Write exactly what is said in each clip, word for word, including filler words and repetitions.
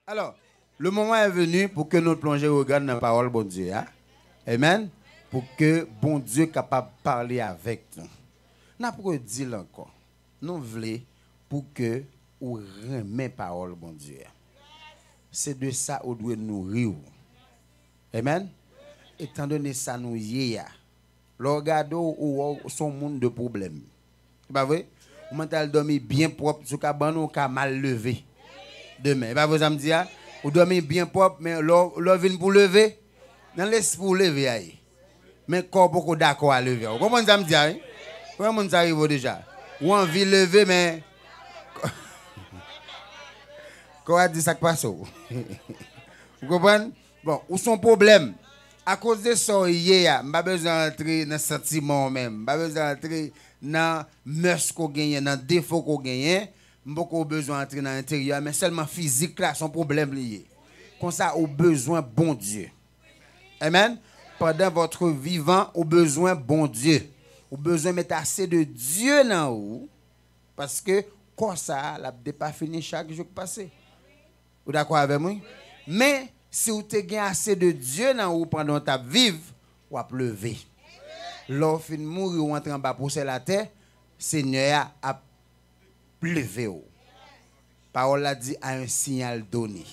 Alors, le moment est venu pour que nous plongions regard dans la parole de Dieu, hein? Amen. Pour que Bondye kapab pale avèk nou. N ap redi l ankò. Nou vle pou ke ou renmen pawòl Bondye a. Se de sa ou dwe nouri w. Amen. Etan done sa nou ye a, lè w gade w, ou wè w se yon moun de pwoblèm. Se pa vre? Ou mèt al dòmi byen pwòp sou kabann ou, ou ka mal leve demen. Se pa vre sa m di a? Ou dòmi byen pwòp, men lè w, lè w vin pou leve, nan lespri w leve a ye. Men kò w poko dakò a leve a. Ou konprann sa m di a, wi? Konbyen moun sa rive w deja? Ou anvi leve, men kò a di sa k pase w. Ou konprann? Bon, ou se yon pwoblèm. Akoz de sa w ye a, m pa bezwen rantre nan santiman w menm. M pa bezwen rantre nan mès ke w genyen, nan defo ke w genyen. M poko bezwen rantre nan enteryè, men sèlman fizik la, se yon pwoblèm li ye. Konsa, ou bezwen Bondye. Amen. Pandan votre vivant, ou bezwen Bondye. Ou bezwen met ase de Dye nan ou, paske kò sa a, l ap depafini chak jou k pase. Ou dakò avè m, wi? Men, si w te gen ase de Dye nan ou pandan w t ap viv, w ap leve. Lè w fin mouri, w antre anba pousè latè, Senyè a ap leve w. Pawòl la di, à un signal donné,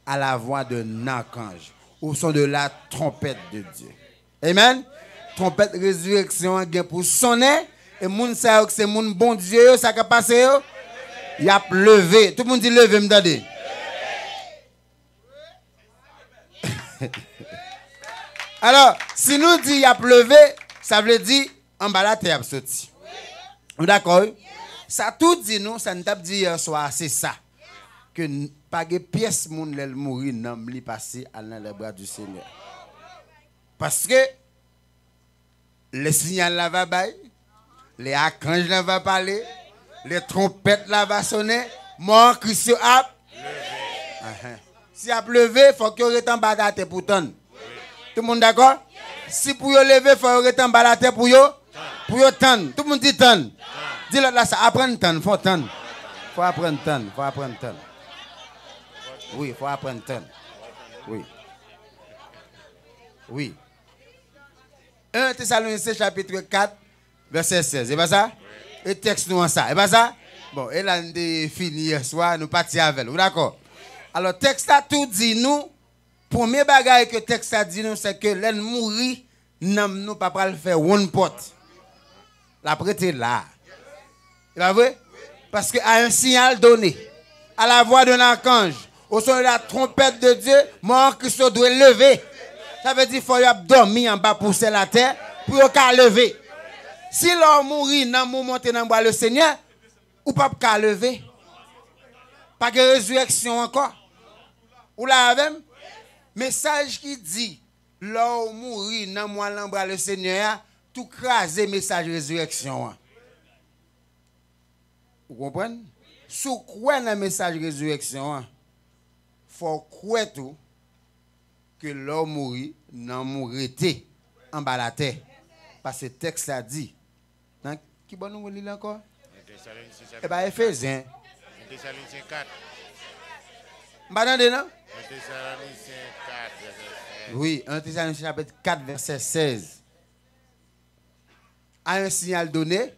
à la voix d'un archange, au son de la trompette de Dieu. Amen. Twonpèt rezirèksyon an gen pou sonnen, e moun sa yo ki se moun Bondye yo, sa k ap pase yo? Y ap leve. Tout moun di, leve, m tande. Alò, si nou di y ap leve, sa vle di anba latè y ap soti. Nou dakò, wi? Sa tou di nou, sa n t ap di yè swa a, se sa. Ke n, pa gen pyès moun lè l mouri, nanm li pase al nan les bras du Seigneur. Paske le signal la va bay, le akanj la va pale, le twonpèt la va sonnen, mò an Kris yo ap. Ahan. Si y ap leve, fòk yo ret anba latè pou tann. Tout moun dakò? Si pou yo leve, fò yo ret anba latè pou yo, pou yo tann. Tout moun di tann. Di lòt la sa, aprann tann, fò tann. Fò aprann tann, fò aprann tann. Wi, fò aprann tann. Wi. Wi. En Tesalonisyen chapit kat, vèsè sèz. E pa sa? E tèks nou an sa. E pa sa? Bon, e la n te fini yè swa, nou pati avè l. Ou dakò? Alò, tèks la tou di nou, premye bagay ke tèks la di nou, se ke lè n mouri, nanm nou pa pral fè wonn pòt. L ap rete la. Se pa vre? Paske à un signal donné, à la voix d'un archange, au son de la trompette de Dieu, mò an Kris yo dwe leve. Sa vle di fò y ap dòmi anba pousè latè pou yo ka leve. Si lè w mouri, nanm ou monte nan bra le Senyè, ou p ap ka leve. Pa gen rezirèksyon ankò. Ou la avè m? Mesaj ki di, lè w mouri, nanm ou al nan bra le Senyè a, tou kraze mesaj rezirèksyon an. Ou konprann? Si w kwè nan mesaj rezirèksyon an, fò w kwè tou ke lè w mouri, nanm ou rete anba latè. Paske tèks la di, nan ki bò nou li l ankò? En Tesalonisyen chapit kat. E pa Efezyen. En Tesalonisyen kat. M pa tande, non? En Tesalonisyen kat, vèsè sèz. Wi, en Tesalonisyen chapit kat, vèsè sèz. À un signal donné,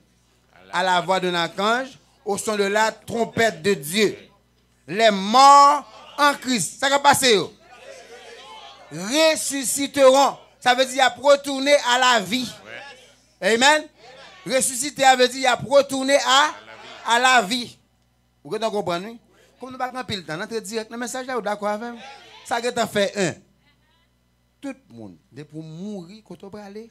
à la voix d'un archange, au son de la trompette de Dieu, les morts en Christ. Sa k ap pase yo? Ressusciteront. Sa vle di y ap retounen a la vi. Amen. Resisite a vle di y ap retounen a, a la vi. Ou gentan konprann, wi. Kòm nou pa gen anpil tan, n antre dirèk nan mesaj la, ou dakò avè m? Sa gentan fè en. Tout moun, depi w mouri, kote w prale?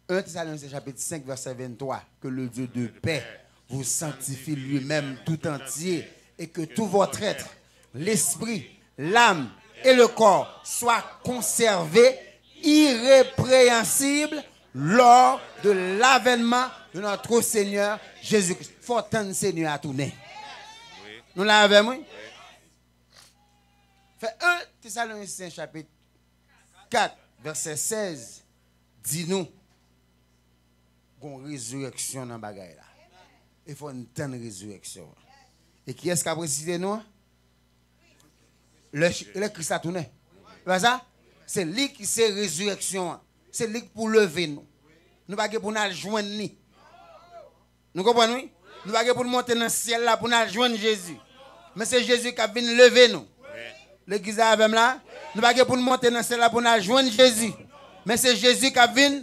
En Thessaloniciens chapitre cinq, verset vingt-trois, que le Dieu de paix vous sanctifie lui-même tout entier, et que tout votre être, l'esprit, l'âme et le corps soient conservés irrépréhensibles lors de l'avènement de notre Seigneur Jésus-Christ. Fò w tann Senyè a tounen. Nou la avè m, wi? Fè en Tesalonisyen chapit kat, vèsè sèz, di nou, gon rezirèksyon nan bagay la. E fò n tann rezirèksyon an. E kiyès k ap resisite nou an? Lè, lè Kris la tounen. Se pa sa? Se li ki se rezirèksyon an. Se li ki pou leve nou. Nou pa gen pou n al jwenn li. Nou konprann, wi? Nou pa gen pou n monte nan syèl la pou n al jwenn Jezi. Men se Jezi k ap vin leve nou. Legliz la avè m la? Nou pa gen pou n monte nan syèl la pou n al jwenn Jezi. Men se Jezi k ap vin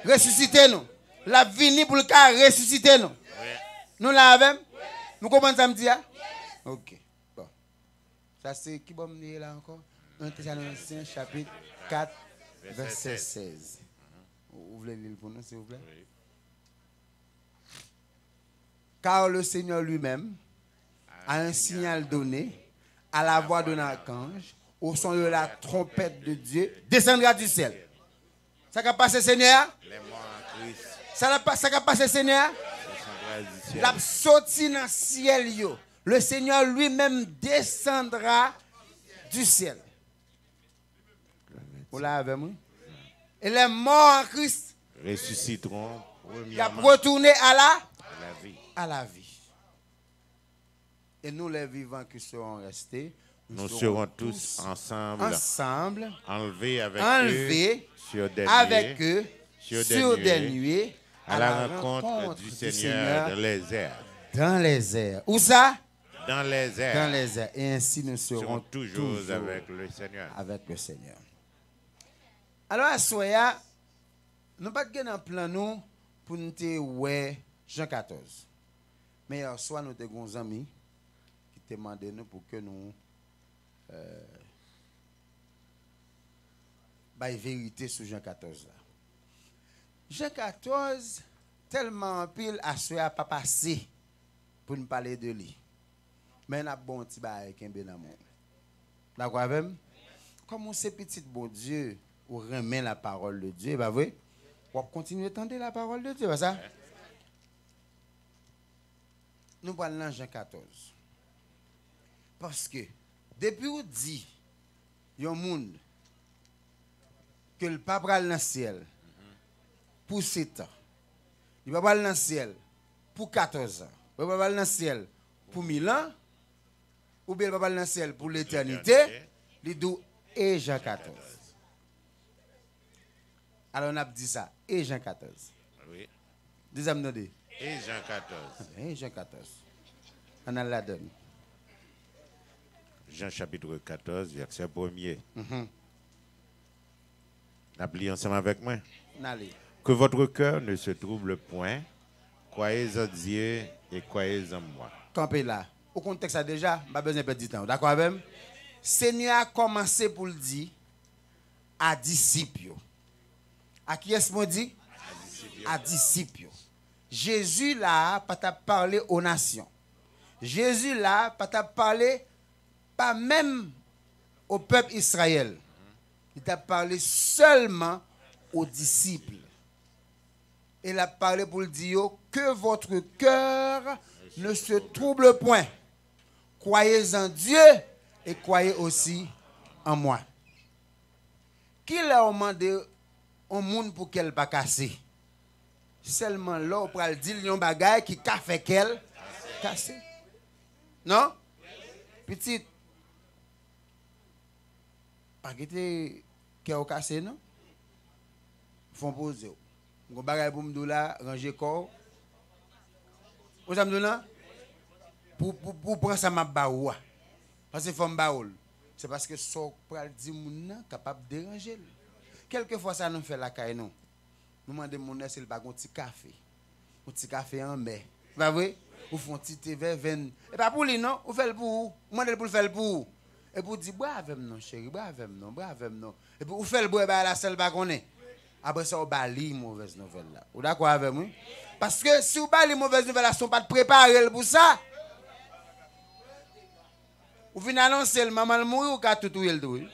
resisite nou. L ap vini pou l ka resisite nou. Nou la avè m? Nou konprann sa m di a? Ok. Bon. Sa se ki bò m li ye la ankò? En Tesalonsyen chapit kat, vèsè sèz. Ou, ou vle li l pou nou, silvouplè? Car le Seigneur lui-même, à un signal donné, à la voix d'un archange, au son de la trompette de Dieu, descendra du ciel. Sa k ap pase, Senyè a? Sa k ap pa-, sa k ap pase, Senyè a? L ap soti nan syèl yo. Le Seigneur lui-même descendra du ciel. Ou la avè m, wi? Et les morts en Christ, ressusciteront y ap premièrement retounen a la, à la vie. A la vi. Et nous, les vivants qui serons restés, nous serons tous ensemble ensemble enlevés avec eux enlevés sur des avec nuées, eux sur des sur des nuées, nuées, à la rencontre du Seigneur dans les airs. Dans les airs. Où ça? Dans les airs. Dans les airs. Et ainsi nous serons toujours avec le Seigneur. Avec le Seigneur. Alò, aswè a, nou pa t gen nan plan nou pou n te wè Jan katòz. Men yèswa, nou te gen yon zanmi ki te mande nou pou ke nou, euh, bay verite sou Jan katòz la. Jan katòz tèlman anpil, aswè a p ap ase pou n pale de li. Men n ap ba w yon ti bagay, kenbe nan men w. Dakò avè m? Kòm ou se pitit Bondye, ou renmen la parole de Dieu, e pa vre? W ap kontinye tande la parole de Dieu, pa sa? Nou pral nan Jan katòz. Paske, depi w di yon moun ke l pa pral nan syèl pou sèt an, li pa pral nan syèl pou katòz an, li pa pral nan syèl pou mil an, oubyen li pa pral nan syèl pou letènite, li di w e Jan katòz. Alò, n ap di sa, e Jan katòz. Wi. Di sa m tande. E Jan katòz. E Jan katòz. Ann al ladan l. Jean chapitre quatorze, verset premier. Mhm. N ap li ansanm avèk mwen. N ale. Que votre cœur ne se trouble point, croyez en Dieu et croyez en moi. Kanpe la. Ou konn tèks la deja, m pa bezwen pèdi tan. Ou dakò avè m? Senyè a kòmanse pou l di a disip yo. A kiyès mwen di? A disip yo. Jezi la a pa t ap pale o nasyon. Jezi la a pa t ap pale pa menm o pèp Izrayèl. Li t ap pale sèlman o disip. E l ap pale pou l di yo, que votre cœur ne se trouble point. Croyez en Dieu et croyez aussi en moi. Kilè w mande yon moun pou kè l pa kase? Sèlman lè w pral di l yon bagay ki ka fè kè l kase. Non? Pitit, pa kite kè w kase, non. Fè w poze w. M gon bagay pou m di w la, ranje kò w. Ou sa m di w lan? Pou, pou, pou w pran sa m ap ba ou a. Paske fò m ba ou l. Se paske sa w pral di moun nan kapab deranje l. Kèlkefwa sa nou fè lakay nou, nou mande moun nan si l pa gon ti kafe. Yon ti kafe anmè. Pa vre? Ou fè yon ti te vèvenn. E pa pou li non, ou fè l pou ou. Ou mande l pou l fè l pou ou. Epi ou di, bwè avè m non, cheri, bwè avè m non, bwè avè m non. Epi ou fè l bwè bagay la san l pa konnen. Apre sa, ou ba li movèz nouvèl la. Ou dakò avè m, wi? Paske si w ba li movèz nouvèl la, si w pa t prepare l pou sa, ou vin anonse l, manman l mouri, ou ka tou touye l tou, wi.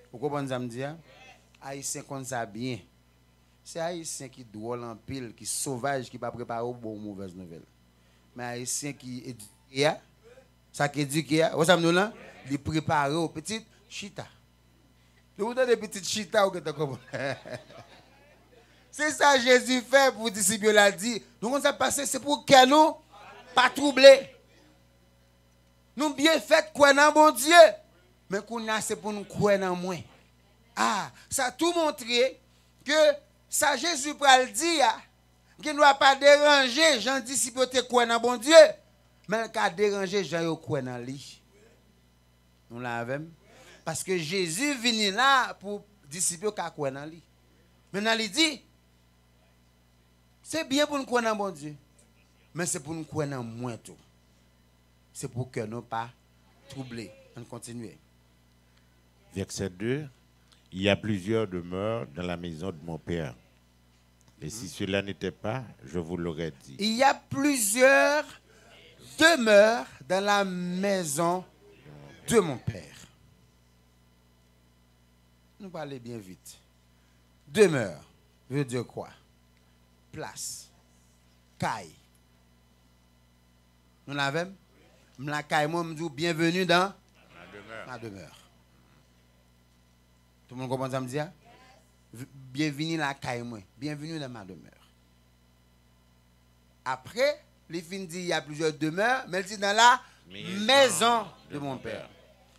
Ou konprann sa m di a? Ayisyen konn sa byen. Se Ayisyen ki dwòl anpil, ki sovaj, ki pa prepare w ba w movèz nouvèl. Men Ayisyen ki edike a, sa k edike a, ou wè sa m di w lan? Li prepare w, pitit, chita. Lè ou tande pitit chita, ou gentan konprann. Se sa Jezi fè pou disip yo la di, nou konn sa k pase, se pou kè nou pa twouble. Nou byen fèt kwè nan Bondye. Men kounye a se pou n kwè nan mwen. A, sa tou montre ke sa Jezi pral di a, gendwa pa deranje jan disip yo te kwè nan Bondye, men l ka deranje jan yo kwè nan li. Nou la avè m? Paske Jezi vini la pou disip yo ka kwè nan li. Mentnan li di, se byen pou n kwè nan Bondye, men se pou n kwè nan mwen tou. Se pou kè nou pa twouble. Ann kontinye. Verset deux, il y a plusieurs demeures dans la maison de mon Père. Et si cela n'était pas, je vous l'aurais dit. Il y a plusieurs demeures dans la maison de mon Père. Nou pale byen vit. Demeure veut dire quoi? Plas. Kay. Nou la avè m? M lakay mwen, m di w bienvenue dans ma demeure. Tout moun konprann sa m di a? Byenvini lakay mwen. Bienvenue dans ma demeure. Apre, li fin di, il y a plusieurs demeures, men l di dans la maison de mon père.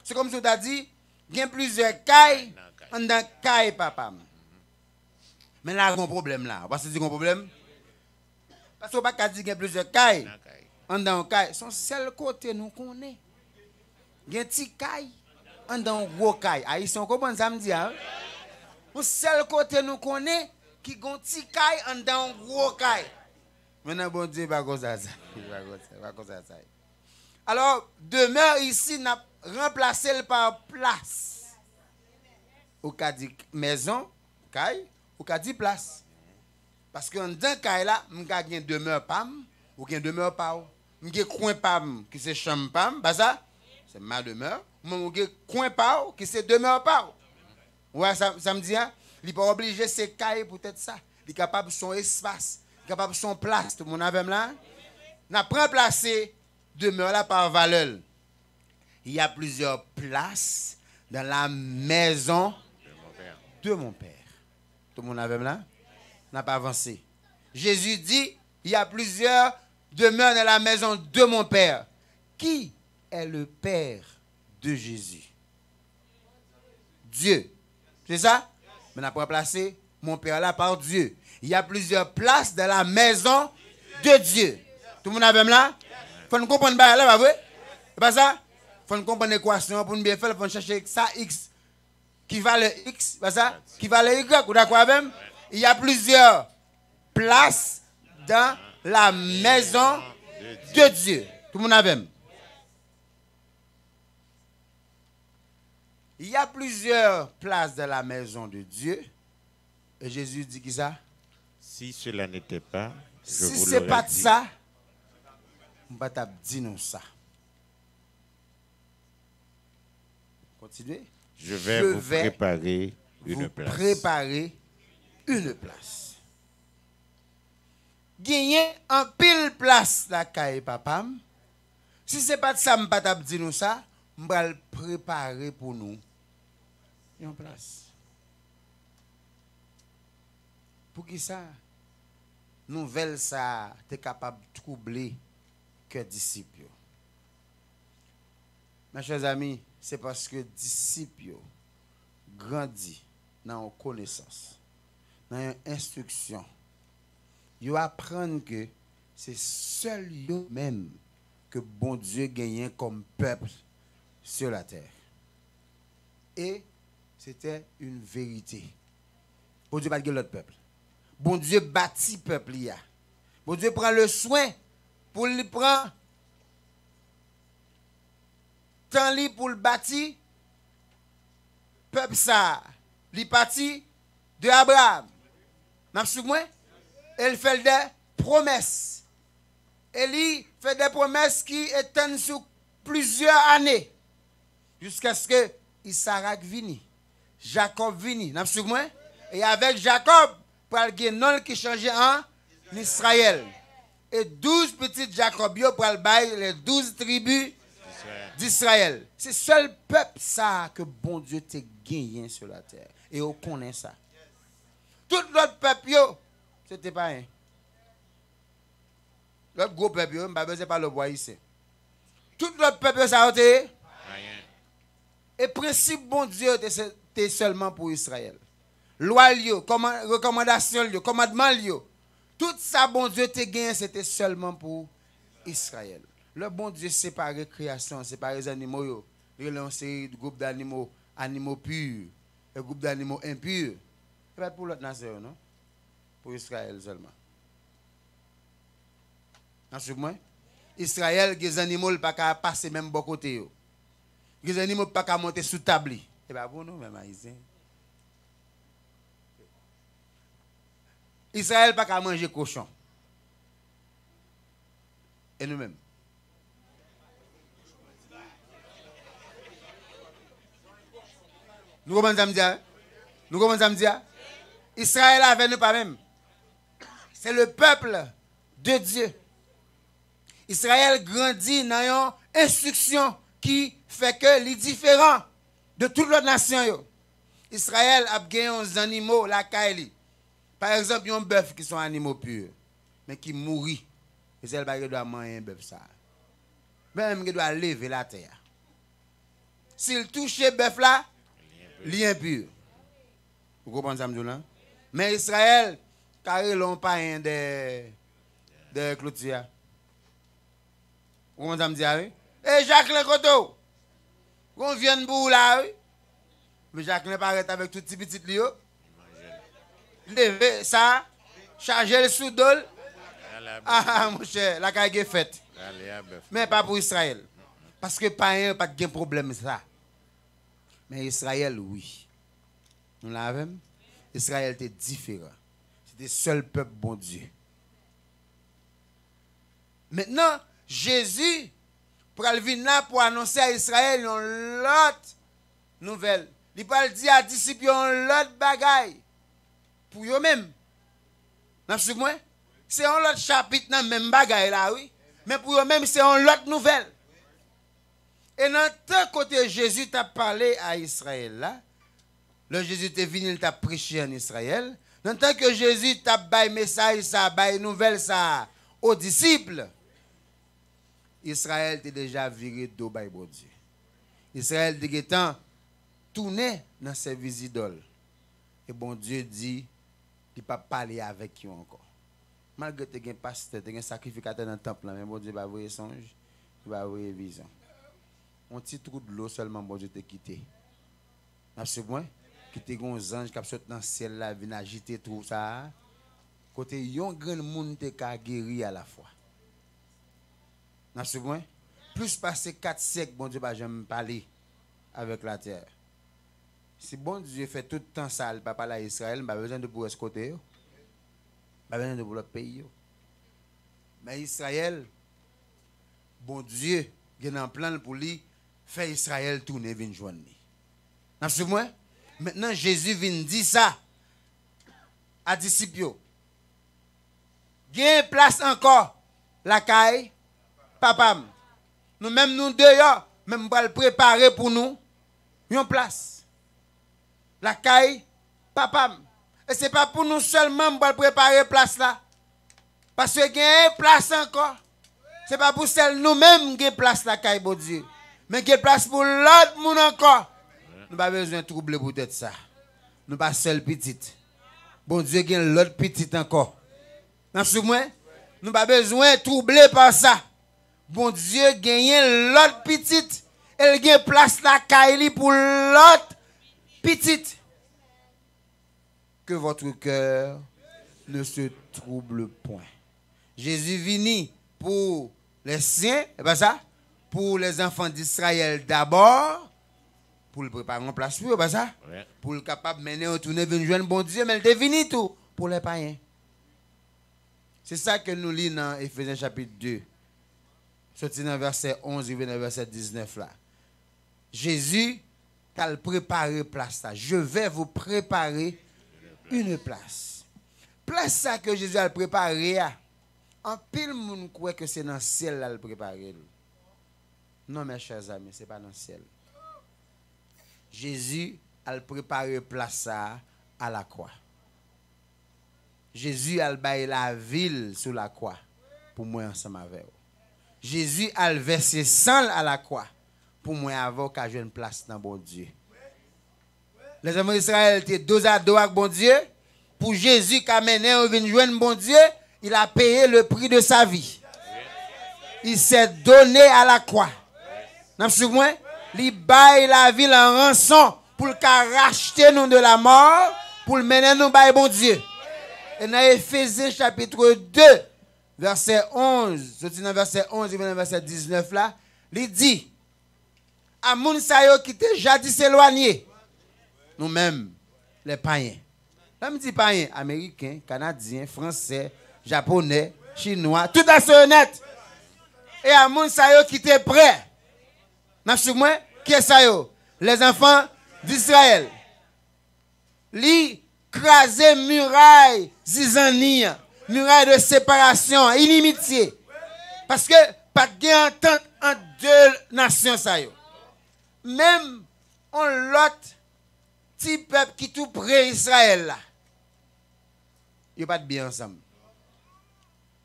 Se kòmsi w ta di, gen plizyè kay anndan kay papa m. Men la gen yon pwoblèm la. Ou pa santi gen yon pwoblèm? Paske w pa ka di gen plizyè kay anndan yon kay. Se yon sèl kote nou konnen. Gen ti kay anndan yon gwo kay. Ayisyen, w konprann sa m di a, wi? Yon sèl kote nou konnen ki gen yon ti kay anndan yon gwo kay. Men nan Bondye, e pa konsa sa. E pa konsa, e pa konsa sa ye. Alò, demeure isi, n ap ranplase l pa plas. Ou ka di maison, kay, ou ka di plas. Paske anndan kay la, m ka gen demeure pa m, ou gen demeure pa w. M gen kwen pa m, ki se chanm pa m, pa sa? Se ma demeure. Ou menm ou gen kwen pa w, ki se demeure pa w. Ou wè sa, sa m di a? Li pa oblije se kay poutèt sa. Li kapab se yon espas. Li kapab se yon plas. Tout moun avè m la? N ap ranplase demeure la pa valè l. Il y a plusieurs places dans la maison de mon père. Tout moun avè m la? N ap avanse. Jezi di, il y a plusieurs demeures dans la maison de mon père. Qui est le père de Jésus? Dieu. Se sa? Men n ap ranplase mon père la par Dieu. Il y a plusieurs places dans la maison de Dieu. Tout moun avè m la? Fò n konprann bagay la, pa vre? E pa sa? Fò n konprann ekwasyon an pou n byen fè l, fò n chèche sa x. Ki valè x, pa sa? Ki valè y, ou dakò avè m? Il y a plusieurs places dans la maison de Dieu. Tout moun avè m? Il y a plusieurs places dans la maison de Dieu. Et Jésus dit ki sa? Si cela n'était pas, je Si vous se pa l'aurais t dit. Sa, m pa t ap di nou sa. Kontinye. Je vais Je vous vais préparer une vous place. Préparer une place. Genyen anpil plas lakay papa m. Si se pa t sa, m pa t ap di nou sa, m pral prepare pou nou yon plas. Poukisa nouvèl sa a te kapab twouble kè disip yo? Mes chers amis, se paske disip yo grandi nan yon konesans, nan yon enstriksyon. Yo aprann ke se sèl yo menm ke Bondye genyen kòm pèp sur la terre. Et c'était une vérité. Bondye pa t gen lòt pèp. Bondye bati pèp li a. Bondye pran le swen pou li pran tan li pou l bati pèp sa a. Li pati de Abraham. N ap swiv mwen? E l fè l de pwomès. E li fè de pwomès ki etann sou plizyè ane. Jiskaske Isarak vini. Jakòb vini. N ap swiv mwen? E avèk Jakòb, pral gen non l ki chanje an Israël. E douz pitit Jakòb yo pral bay les douze tribus d'Israël. Se sèl pèp sa a ke Bondye te genyen sur la terre. E yo konnen sa. Tout lòt pèp yo, se te payen. Lòt gwo pèp yo, m pa bezwen pale w pou Ayisyen. Tout lòt pèp yo, sa yo te ye? Payen. E prensip Bondye yo te, se- te sèlman pou Izrayèl. Lwa l yo, kòman- rekòmandasyon l yo, kòmandman l yo, tout sa Bondye te genyen, se te sèlman pou Izrayèl. Lè Bondye separe kreyasyon, separe zannimo yo, li rele yon seri gwoup danimo, animo pur, e gwoup danimo enpur. E pa t pou lòt nasyon yo, non. Pou Izrayèl sèlman. N ap swiv mwen? Izrayèl gen zannimo l pa ka pase menm bò kote yo. Gen zannimo l pa ka monte sou tab li. E pa pou nou menm Ayisyen. Izrayèl pa ka manje kochon. E nou menm? Nou konprann sa m di a? Nou konprann sa m di a? Izrayèl avè nou pa menm. C'est le peuple de Dieu. Izrayèl grandi nan yon enstriksyon ki fè ke li diferan de tout lòt nasyon yo. Izrayèl ap gen yon zannimo lakay li. Pa egzanp, yon bèf ki se yon animo pur, men ki mouri. Izrayèl pa gen dwa manyen bèf sa a. Menm gen dwa leve l atè a. Si l touche bèf la, li enpi. Ou konprann sa m di w lan? Men Izrayèl ka rele yon payen dèyè, dèyè kloti a. Ou konprann sa m di a, wi? E Jacquelin, kote w? Gon vyann pou ou la, wi. Men Jacquelin parèt avèk tout ti pitit li yo. Leve sa, chaje l sou do l. Ah, monchè, lakay gen fèt. Men pa pou Izrayèl. Paske payen yo pa t gen pwoblèm sa. Men Izrayèl, wi. Nou la avè m? Izrayèl te diferan. Se te sèl pèp Bondye. Mentnan, Jezi pral vin la pou anonse a Izrayèl yon lòt nouvèl. Li pral di a disip yo yon lòt bagay pou yo menm. N ap swiv mwen? Se yon lòt chapit nan menm bagay la, wi. Men pou yo menm, se yon lòt nouvèl. E nan tan kote Jezi t ap pale a Izrayèl la, lè Jezi te vini, li t ap preche ann Izrayèl, nan tan ke Jezi t ap bay mesaj sa, bay nouvèl sa o disip, Izrayèl te deja vire do bay Bondye. Izrayèl te gentan tounen nan sèvis zidòl. E Bondye di, li p ap pale avèk yo ankò. Malgre te gen pastè, te gen sakrifikatè nan tanp lan, men Bondye pa voye sonj, li pa voye vizyon. Yon ti twou dlo sèlman Bondye te kite. N ap swiv mwen? Kite gen yon zanj k ap sot nan syèl la vin ajite twou sa a, kote yon grenn moun te ka geri alafwa. N ap swiv mwen? Plis pase kat syèk, Bondye pa janm pale avèk latè. Si Bondye fè tout tan sa a, li pa pale a Izrayèl, m pa bezwen di pou rès kote yo. M pa bezwen di pou lòt peyi yo. Men Izrayèl, Bondye gen nan plan l pou li fè Izrayèl tounen vin jwenn li. N ap swiv mwen? Mentnan, Jezi vin di sa a disip yo. Gen plas ankò lakay Papa m. Nou menm nou deyò, men m pral prepare pou nou yon plas lakay Papa m. E se pa pou nou sèlman m pral prepare plas la. Paske gen plas ankò. Se pa pou sèl nou menm gen plas lakay Bondye. Men gen plas pou lòt moun ankò. Nou pa bezwen twouble poutèt sa. Nou pa sèl pitit. Bondye gen lòt pitit ankò. N ap swiv mwen? Nou pa bezwen twouble pa sa. Bondye genyen lòt pitit. E l gen plas lakay li pou lòt pitit. Que votre cœur ne se trouble point. Jezi vini pou les siens, e pa sa? Pou les enfants d'Israël d'abord, pou l prepare yon plas pou yo, e pa sa? Pou l kapab mennen yo tounen vin jwenn Bondye, men l te vini tou pou lè payen. Se sa ke nou li nan Efezyen chapit de, soti nan vèsè onz rive nan vèsè diznèf la. Jezi t al prepare plas la. Je vais vous préparer une place. Plas sa ke Jezi al prepare a, anpil moun kwè ke se nan syèl la l prepare l. Non, mes chers amis, se pa nan syèl. Jezi al prepare plas sa a alakwa. Jezi al bay lavi l sou lakwa pou mwen ansanm avè w. Jezi al vèse san l alakwa pou mwen avè w ka jwenn plas nan Bondye. Lèzanfan Izrayèl te dozado ak Bondye. Pou Jezi ka mennen yo vin jwenn Bondye, il a payé le prix de sa vie. Il s'est donné à la croix. N ap swiv mwen? Li bay lavi l an ranson pou l ka rachte nou de la mort, pou l mennen nou bay Bondye. E nan Efezyen chapit de, vèsè onz, soti nan vèsè onz rive nan vèsè diznèf la, li di, a moun sa yo ki te jadis elwanye, nou menm, lè payen. Lè m di payen, ameriken, kanadyen, fransè, japonè, chinwa, tout nasyon yo nèt. E a moun sa yo ki te prè. N ap swiv mwen? Kiyès sa yo? Lèzanfan d'Izrayèl. Li kraze miray zizanni an, miray de separasyon an, inimitye. Paske pa t gen antant ant de nasyon sa yo. Menm yon lòt ti pèp ki tou pre Izrayèl la, yo pa t byen ansanm.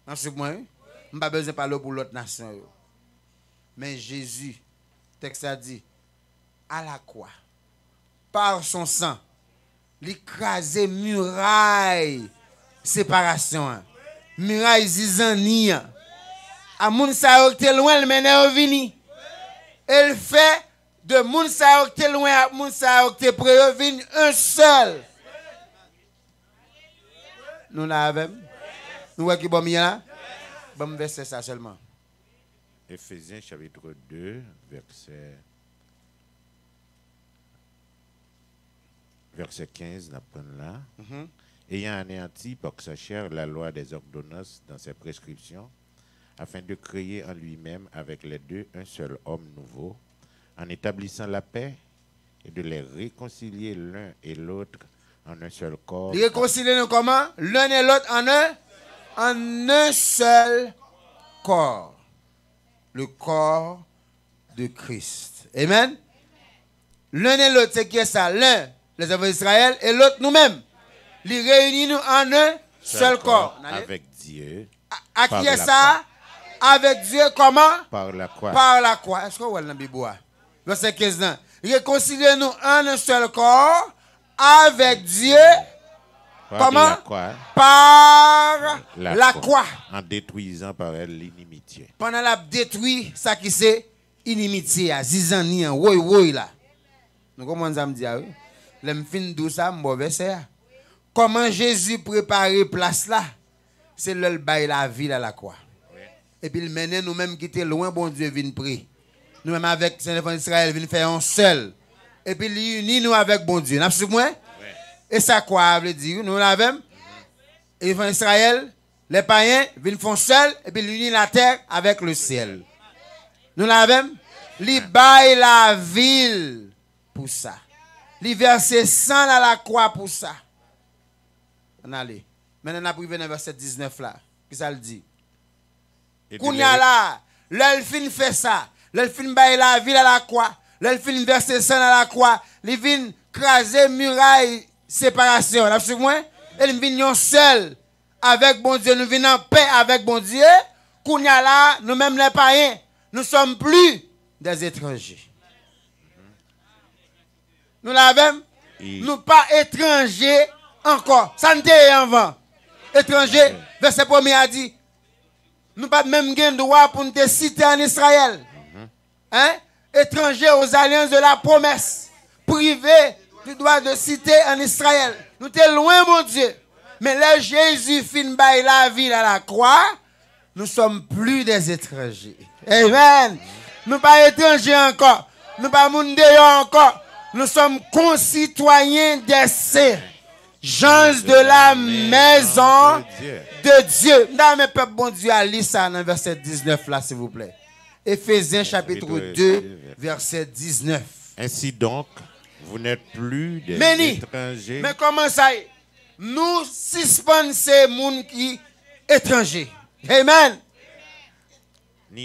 N ap swiv mwen, wi. M pa bezwen pale w pou lòt nasyon yo. Men Jezi, tèks la di, à la croix, par son sang, li kraze miray separasyon an, miray zizanni an. A moun sa yo ki te lwen, l mennen yo vini. E l fè de moun sa yo ki te lwen ak moun sa yo ki te pre yo vin yon sèl. Nou la avè m? Nou wè ki bò m ye la? Ban m vèsè sa sèlman. Efezyen chapit de, vèsè, vèsè kenz, n ap pran la. Mhm. Ayant anéanti par sa chair la loi des ordonnances dans ses prescriptions, afin de créer en lui-même avec les deux un seul homme nouveau, en établissant la paix, et de les réconcilier l'un et l'autre en un seul corps. Li rekonsilye nou kòman? L'un et l'autre en un, en un seul corps. Le corps de Christ. Amen. L'un et l'autre, se kiyès sa? L'un, lèzanfan Izrayèl, e lòt, nou menm. Li reyini nou an yon sèl kò. N ale. Avec Dieu. A, a kiyès sa? Avèk Dye, kòman? Par la croix. Par la croix. Èske w wè l nan Bib ou a? Vèsè kenz lan. Rekonsilye nou an yon sèl kò avèk Dye. Par la croix. Kòman? Par la croix. En détruisant par elle l'inimitié. Pandan l ap detwi sa ki se inimitye a, zizanni an, woy woy la. Nou konprann sa m di a, wi. Lè m fin di w sa, m ba w vèsè a. Kòman Jezi prepare plas la? Se lè l bay lavi l alakwa. Epi l mennen nou menm ki te lwen Bondye vin pre. Nou menm avèk lèzanfan Izrayèl vin fè yon sèl. Epi l ini nou avèk Bondye. N ap swiv mwen? E sa kwa a vle di, wi, nou la avè m? Lèzanfan Izrayèl, lè payen, vin fè yon sèl, epi l ini latè avèk lesyèl. Nou la avè m? Li bay lavi l pou sa. Li vèse san l alakwa pou sa. Ann ale. Mennen n ap rive nan vèsè diznèf la. Kisa l di? Kounye a la, lè l fin fè sa, lè l fin bay lavi l alakwa, lè l fin vèse san l alakwa, li vin kraze miray separasyon. N ap swiv mwen? E l vin yon sèl avèk Bondye, nou vin an pè avèk Bondye. Kounye a la, nou menm lè payen, nous sommes plus des étrangers. Nou la avè m? Nou pa etranje ankò. Sa n te ye anvan. Etranje, vèsè premye a di, nou pa t menm gen dwa pou n te site ann Izrayèl. Hein? Étrangers aux alliances de la promesse, privés du droit de cité en Israël. Nou te lwen Bondye. Men lè Jezi fin bay lavi l alakwa, nous sommes plus des étrangers. Amen. Nou pa etranje ankò. Nou pa moun deyò ankò. Nous sommes concitoyens des saints, gens de la maison de Dieu. M ta renmen pèp Bondye a li sa nan vèsè diznèf la, silvouplè. Efezyen chapit de, vèsè diznèf. Ainsi donc, vous n'êtes plus des étrangers. Men kòman sa ye? Nou sispann se moun ki etranje. Amen.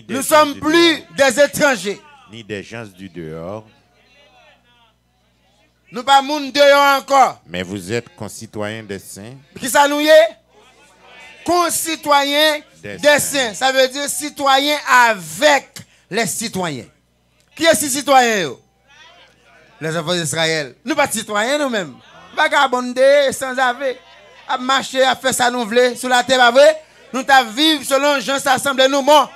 Nous sommes plus des étrangers. Ni des gens du dehors. Nou pa moun deyò ankò. Mais vous êtes concitoyens des saints. Kisa nou ye? Concitoyens des saints. Sa vle di sitwayen avèk les citoyens. Kiyès ki sitwayen yo? Lèzanfan Izrayèl. Nou pa t sitwayen nou menm. Vagabon nou te ye, sanzave. Ap mache, ap fè sa nou vle sou latè, pa vre? Nou t ap viv selon jan sa sanble nou bon.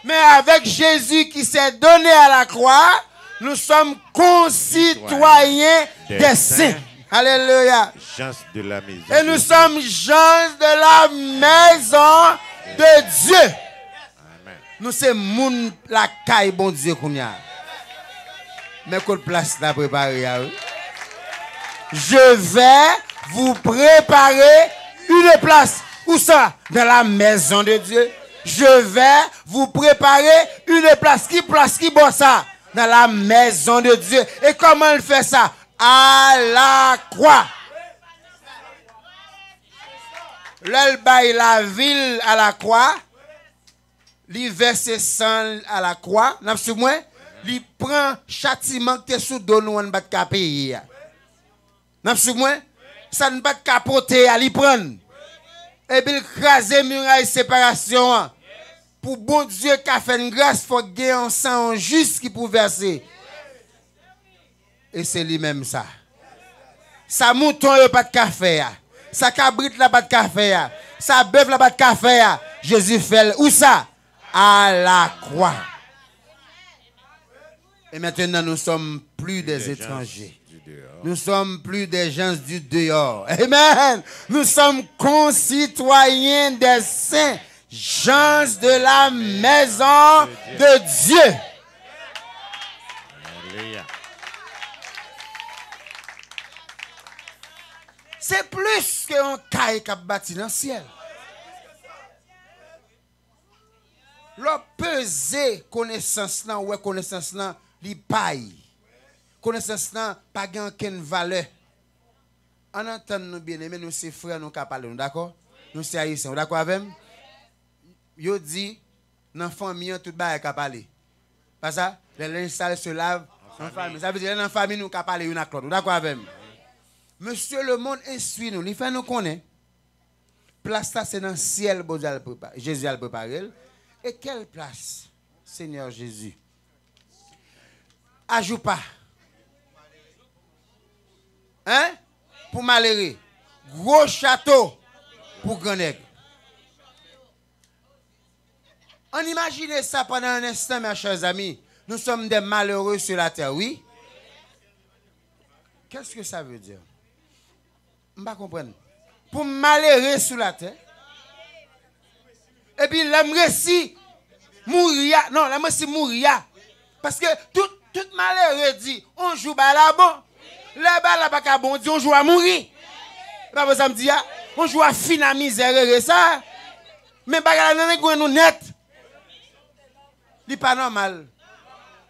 Men avèk Jezi ki s'est donné à la croix, nous sommes concitoyens des saints. Alelouya. Gens de la maison. Et nous sommes gens de la maison de Dieu. Amen. Nou se moun lakay Bondye kounye a. Men kot plas la prepare a, wi. Je vais vous préparer une place. Où ça? Dans la maison de Dieu. Je vais vous préparer une place. Ki plas, ki bò sa? Dans la maison de Dieu. E kòman l fè sa? À la croix. Lè l bay lavi l a la kwa, li vèse san l a la kwa, n ap swiv mwen, li pran chatiman ki te sou do nou an n pa t ka peye a. N ap swiv mwen, sa n pa t ka pote a, li pran l. Epi l kraze miray separasyon an. Pou Bondye ka fè n gras, fòk gen yon san yon jis ki pou vèse. E se li menm sa. Sa mouton yo pa t ka fè a. Sa kabrit la pa t ka fè a. Sa bèf la pa t ka fè a. Jezi fè l. Où ça? À la croix. Et maintenant, nous sommes plus des étrangers. Nous sommes plus des gens du dehors. Amen. Nous sommes concitoyens des saints, gens de la maison de Dieu. Alelouya. Se plis ke yon kay k ap bati nan syèl. Lè w peze konesans lan, ou wè konesans lan, li pay. Konesans lan pa gen okenn valè. Ann antann nou, byeneme, nou se frè, nou ka pale, nou dakò? Nou se Ayisyen, ou dakò avè m? Yo di, nan fanmi an, tout bagay ka pale. Pa sa? Les linges sales se lavent en famille. Sa vle di, lè nan fanmi, nou ka pale youn ak lòt. Ou dakò avè m? Mesye lemonn enstwi nou, li fè nou konnen. Plas la se nan syèl Bondye al prepa-, Jezi al prepare l. E kèl plas, Senyè Jezi? Ajoupa. Hein? Pou malere. Gwo chato pou grannèg. Ann imajine sa pandan yon enstan, mes chers amis. Nous sommes des malheureux sur la terre, oui. Qu'est-ce que ça veut dire? M pa konprann. Pou m malere sou latè. Epi lè m resi mouri a, non, lè m resi mouri a. Paske tout, tout malere di, on jou bagay la bon. Lè bagay la pa ka bon, di, on jou a mouri. E pa vre sa m di a? On jou a fin a mizè rere sa. Men bagay la nan grenn nou nèt. Li pa nòmal.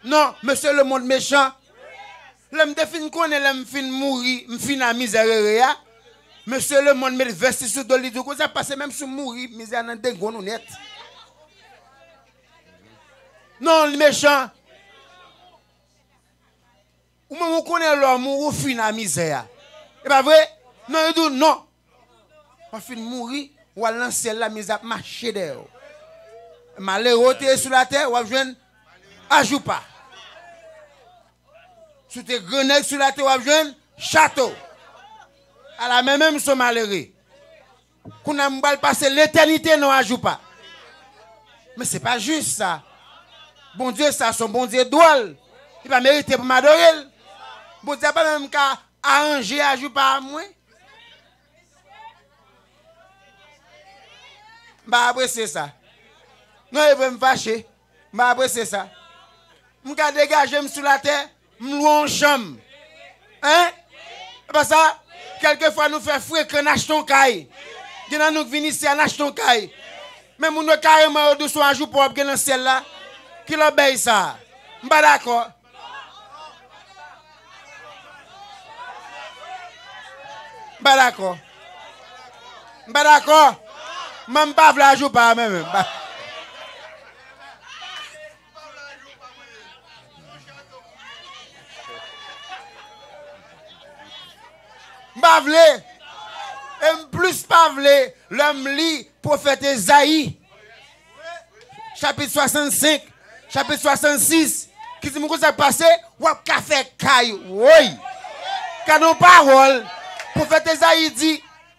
Non, mesye lemonn mechan. Lè m te fin konnen, lè m fin mouri, m fin a mizè rere a, mesye lemonn met vès li sou do l, li di w konsa, pase menm si w mouri, mizè a nan dengwann ou nèt. Non, li mechan. Ou menm ou konnen lè w mouri, ou fin a mizè a. E pa vre? Non, yo di w non. W ap fin mouri, w al nan syèl la, mizè ap mache dèyè w. Malere w te ye sou latè, w ap jwenn ajoupa. Si w te grannèg sou latè, w ap jwenn chato. Ala men menm se yon malere. Kounye a m pral pase letènite nan ajoupa. Men se pa jis sa. Bondye sa se yon Bondye dwòl. Li pa merite pou m adore l. Bondye a pa menm ka aranje ajoupa a mwen. M pa apresye sa. Non, e vre m fache. M pa apresye sa. M ka degaje m sou latè, m lwe yon chanm. Hein? E pa sa? Kèlkefwa nou fè frekan, n achte yon kay. Gen nan nou k vin isi a, n achte yon kay. Men moun yo kareman yo di w se yon ajoupa w ap gen nan syèl la. Ki lòbèy sa? M pa dakò. M pa dakò. M pa dakò. Mwen, m pa vle ajoupa a mwen menm. M pa, m pa vle. E m plis pa vle lè m li pwofèt Ezayi. Chapit swasannsenk, chapit swasannsis, ki di moun konsa k pase, w ap ka fè kay ou. Woy! Gade yon pawòl. Pwofèt Ezayi di,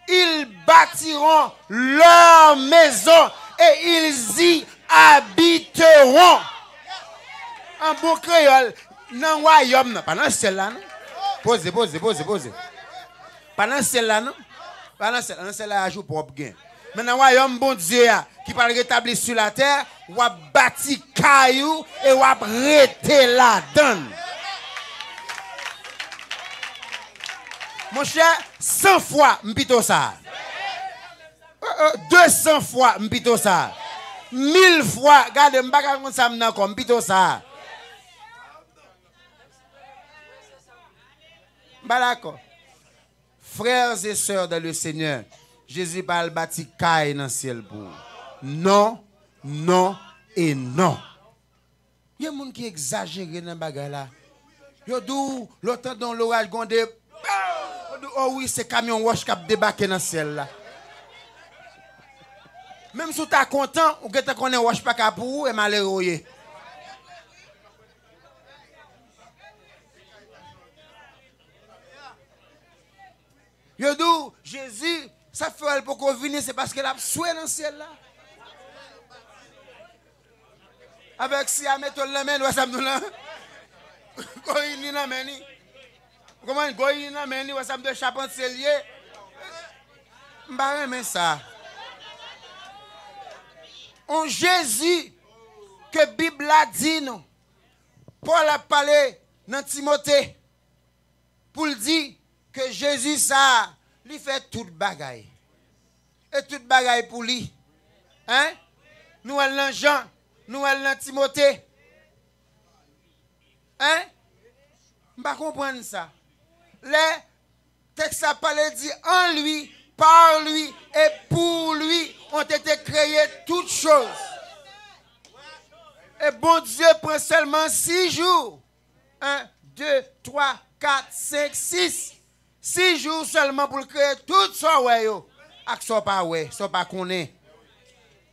ils bâtiront leur maison et ils y habiteront. An bon kreyòl, nan wayòm nan, pa nan syèl la, non. Poze, poze, poze, poze. Pa nan syèl la, non. Pa nan syèl la, nan syèl la, ajou pwòp gen. Men nan wayòm Bondye a, ki pral retabli sou latè, w ap bati kay ou e w ap rete ladan l. Monchè, san fwa, m pito sa. Euh, euh, de san fwa, m pito sa. Mil fwa, gade, m pa ka konn sa m nan kò, m pito sa. M pa dakò. Frères et sœurs dans le Seigneur, Jezi pa al bati kay nan syèl pou ou. Non, non e non. Gen moun ki egzajere nan bagay la. Yo di w, lè w tande yon loraj gwonde, yo di w, o wi, se kamyon wòch k ap debake nan syèl la. Menm si w ta kontan, ou gentan konnen wòch pa ka pou ou, e malere w ye. Yo di w, Jezi, sa k fè w wè l poko vini, se paske l ap swe nan syèl la. Avèk si a mete l nan men, nou wè sa m di w lan? Goyin li nan men li. Ou konprann? Goyin li nan men li, wè sa m di w, chapantye l ye. M pa renmen sa. On Jezi ke Bib la di nou, Pòl ap pale nan Timote, pou l di ke Jezi sa a, li fè tout bagay. E tout bagay pou li. Hein? Nou wè l nan Jan, nou wè l nan Timote. Hein? M pa konprann sa. Lè tèks la pale di, en lui, par lui et pour lui ont été créées toutes choses. E Bondye pran sèlman sis jou. En, de, twa, kat, senk, sis. Sis jou sèlman pou l kreye tout sa w wè yo. Ak sa w pa wè, sa w pa konnen.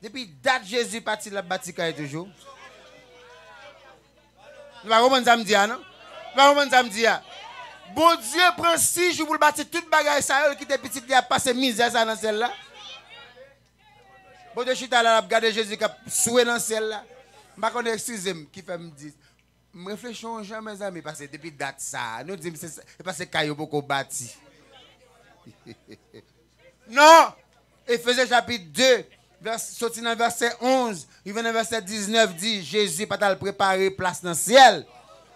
Depi dat Jezi pati, l ap bati kay toujou. Nou pa konprann sa m di a, non? Nou pa konprann sa m di a. Bondye pran sis jou pou l bati tout bagay sa yo, l kite pitit li ap pase mizè sa nan syèl la. Bondye chita la, l ap gade Jezi k ap swe nan syèl la. M pa konnen, eskize m, ki fè m di. M reflechi yon jan, mezanmi, paske depi dat sa a, nou di m se sa, se paske kay yo poko bati. Non! Efezen chapit de, vès-, soti nan vèsè onz, rive nan vèsè diznèf, di, Jezi pa t al prepare plas nan syèl,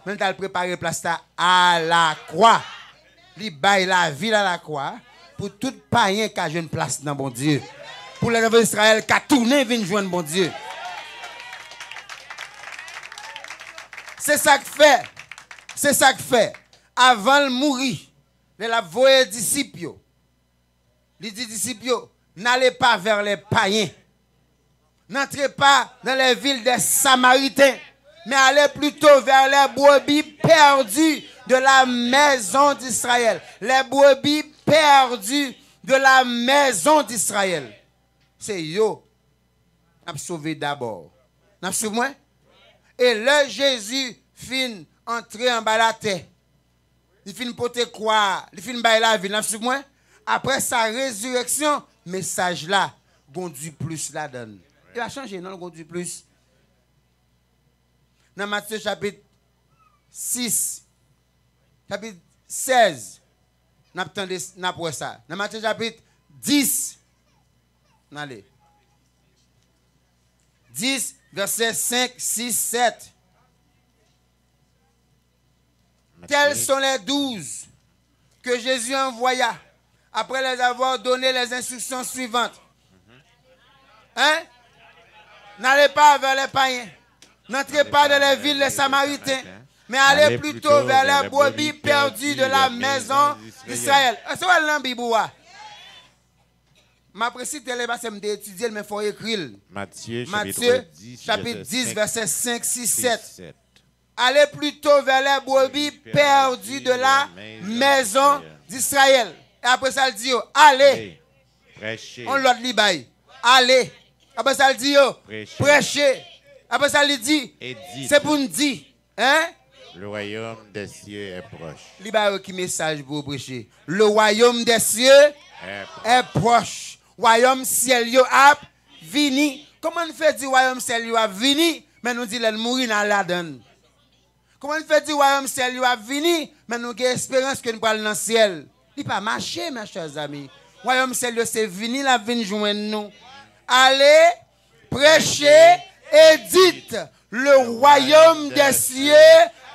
men l t al prepare plas la alakwa. Li bay lavi l alakwa pou tout payen ka jwenn plas nan Bondye. Pou lèzanfan Izrayèl ka tounen vin jwenn Bondye. Se sa k fè, se sa k fè, avan l mouri, lè l ap voye disip yo, li di disip yo, n'allez pas vers les païens. N'entrez pas dans les villes des Samaritains, mais allez plutôt vers les brebis perdues de la maison d'Israël. Les brebis perdues de la maison d'Israël. Se yo n ap sove dabò. N ap swiv mwen? E lè Jezi fin antre anba latè, li fin pote kwa a, li fin bay lavi l, n ap swiv mwen? Apre sa, rezireksyon, mesaj la, gon di plis ladan l. Li pa chanje non, l gon di plis. Nan Matye chapit sis, chapit sèz, n ap tande, n ap wè sa. Nan Matye chapit dis, n ale. Dis, vèsè senk, sis, sèt. Tels sont les douze que Jésus envoya après leur avoir donné les instructions suivantes. Hein? N'allez pas vers les païens. N'entrez pas dans les villes des Samaritains, mais allez plutôt vers les brebis perdues de la maison d'Israël. Èske w al nan Bib ou a? M ap resite l, e pa se m te etidye l, men fò w ekri l. Matye, chapit dis, vèsè senk, sis, sèt. Allez plutôt vers les brebis perdues de la maison d'Israël. E apre sa, l di yo, ale. On lòd li bay. Ale. Apre sa, l di yo, preche. Apre sa, li di, se pou n di. Hein? Le royaume des cieux est proche. Li ba yo ki mesaj pou yo preche. Le royaume des cieux Est est proche. Wayòm syèl yo ap vini. Kòman n fè di wayòm syèl yo ap vini, men nou di lè n mouri n al ladan l? Kòman n fè di wayòm syèl yo ap vini, men nou gen esperans ke n pral nan syèl? Li pa mache, mes chers amis. Wayòm syèl yo se vini l ap vin jwenn nou. Allez, prêchez et dites, le royaume des cieux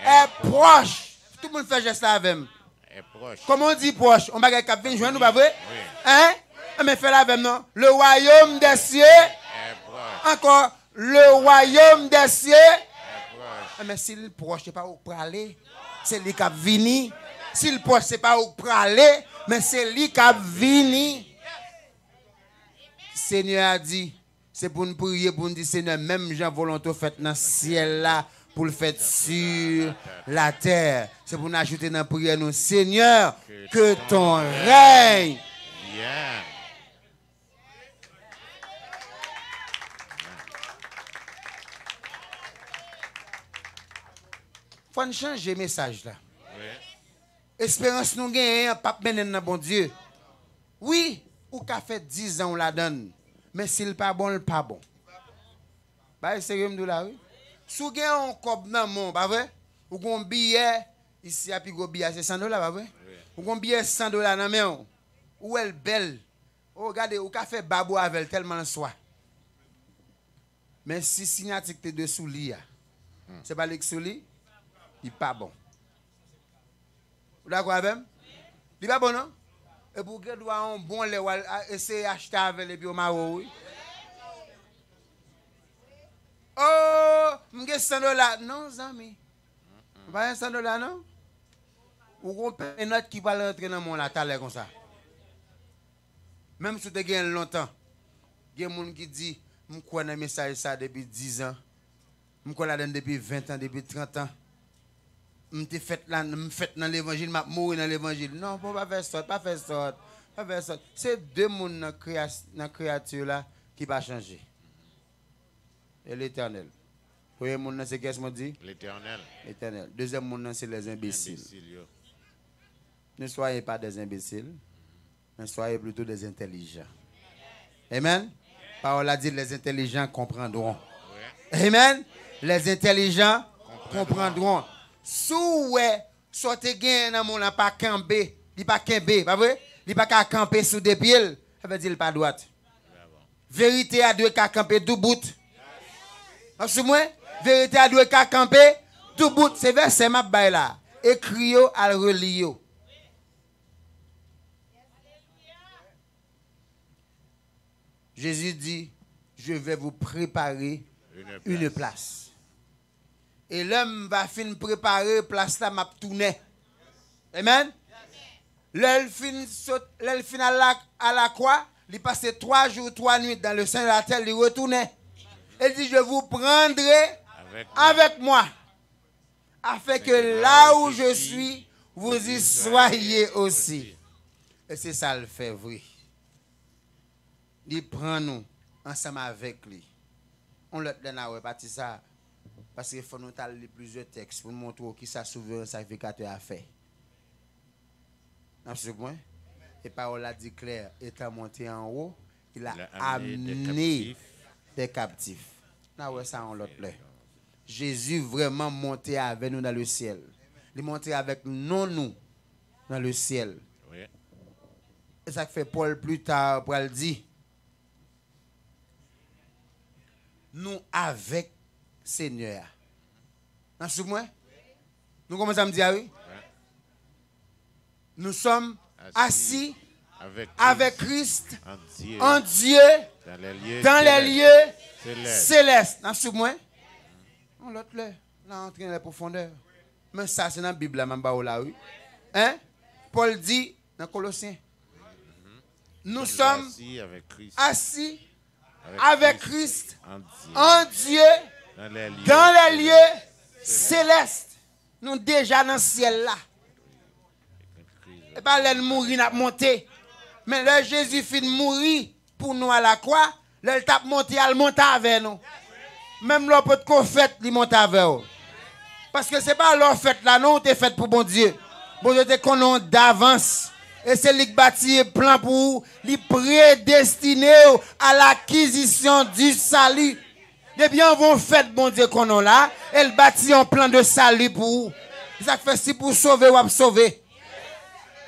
est proche. Tout moun fè jès la avè m. Est proche. Kòman w di pwòch? Yon bagay k ap vin jwenn ou, pa vre? Oui. Hein? Enben, fè l avè m non. Le royaume des cieux. Est proche. Ankò, le royaume des cieux. Est proche. Enben, si l pwòch, se pa ou k prale. Se li k ap vini. Si l pwòch, se pa ou k prale, men se li k ap vini. Senyè a di, se pou n priye, pou n di, Senyè, menm jan volonte w fèt nan syèl la, pou l fèt sur la terre. Se pou n ajoute nan priyè nou, Seigneur, que ton règne. Yeah. Fò n chanje mesaj la. Oui. Esperans nou genyen an p ap mennen n nan Bondye. Wi, ou ka fè dizan w ladan l, men si l pa bon, l pa bon. Bagay serye m di w la, wi. Si w gen yon kòb nan men w, pa vre? Ou gen yon biyè, isi a pi gwo biyè a se san dola, pa vre? Ou gen yon biyè san dola nan men w, ou wè l bèl. O, gade, ou ka fè bab ou avè l tèlman l swa. Men si siyati k te dwe sou li a, se pa li k sou li, li pa bon. Ou dakò avè m? Li pa bon, non? Epi w gen dwa yon bon lè w al a- eseye achte avè l epi yo mare w, wi. O, m gen san dola. Non, zanmi. M pa gen san dola, non. Ou gon penòt ki pral rantre nan men w la talè konsa. Menm si w te genyen l lontan. Gen moun ki di, m kwè nan mesaj sa depi dizan. M kwè ladan l depi ven tan, depi trant an. M te fèt la, m fèt nan levanjil, m ap mouri nan levanjil. Non, pa fè sòt, pa fè sòt, pa fè sòt. Se de moun nan, kreya, nan kreyati la ki pa chanje. E Letènèl. Premye moun nan se kiyès mwen di? Letènèl. Letènèl. Dezyèm moun nan se les imbéciles. Enbesil yo. Ne soyez pas des imbéciles, mais soyez plutôt des intelligents. Amen. Pawòl la di, les intelligents comprendront. Amen. Les intelligents comprendront. Si w wè sa w te genyen nan men w lan pa kanpe, li pa kenbe, pa vre? Li pa ka kanpe sou de pye l, sa vle di l pa dwat. Verite a dwe ka kanpe doubout. Nan sou mwen, verite a dwe ka kanpe doubout. Se vèsè m ap bay la. Ekri yo, al reli yo. Jezi di, je vais vous préparer une place. E lè m va fin prepare plas la, m ap tounen. Amen. Lè l fin sot, lè l fin al la, a la kwa, li pase twa jou, twa nuit dans le sein de la terre, li retounen. E li di, je vous prendrai avec moi, afin que là où je suis, vous y soyez aussi. E se sa l fè vre. Li pran nou ansanm avèk li. Yon lòt lè n a wè pati sa, paske fò nou t al li plizyè tèks pou n montre w kisa souvren sakrifikatè a fè. N ap swiv mwen? E pawòl la di klè, étant monté en haut, il a amené des captifs. N a wè sa yon lòt lè. Jezi vrèman monte avè nou nan le syèl. Li monte avèk non nou nan le syèl. Wi. E sa k fè Pòl pli ta pral di, nou avèk Senyè a. N ap swiv mwen? Nou konprann sa m di a, wi? Nous sommes assis avec Christ en Dieu dans les lieux célestes. N ap swiv mwen? Yon lòt lè, n a antre nan lè pwofondè. Men sa se nan Bib la m ap ba w la, wi. Hein? Pòl di nan Kolosyen, nous sommes assis avec Christ en Dieu dans les lieux célestes. Nou deja nan syèl la. E pa lè n mouri n ap monte. Men lè Jezi fin mouri pou nou a lakwa, lè l t ap monte a, l monte avè nou. Menm lè w potko fèt, li monte avè w. Paske se pa lè w fèt la, non, ou te fèt pou Bondye. Bondye te konnen w davans. E se li k bati plan pou ou. Li predestine w à l'acquisition du salut. Depi anvan w fèt, Bondye konnen w la. E l bati yon plan de salut pou ou. Se sa k fè si pou w sove, w ap sove.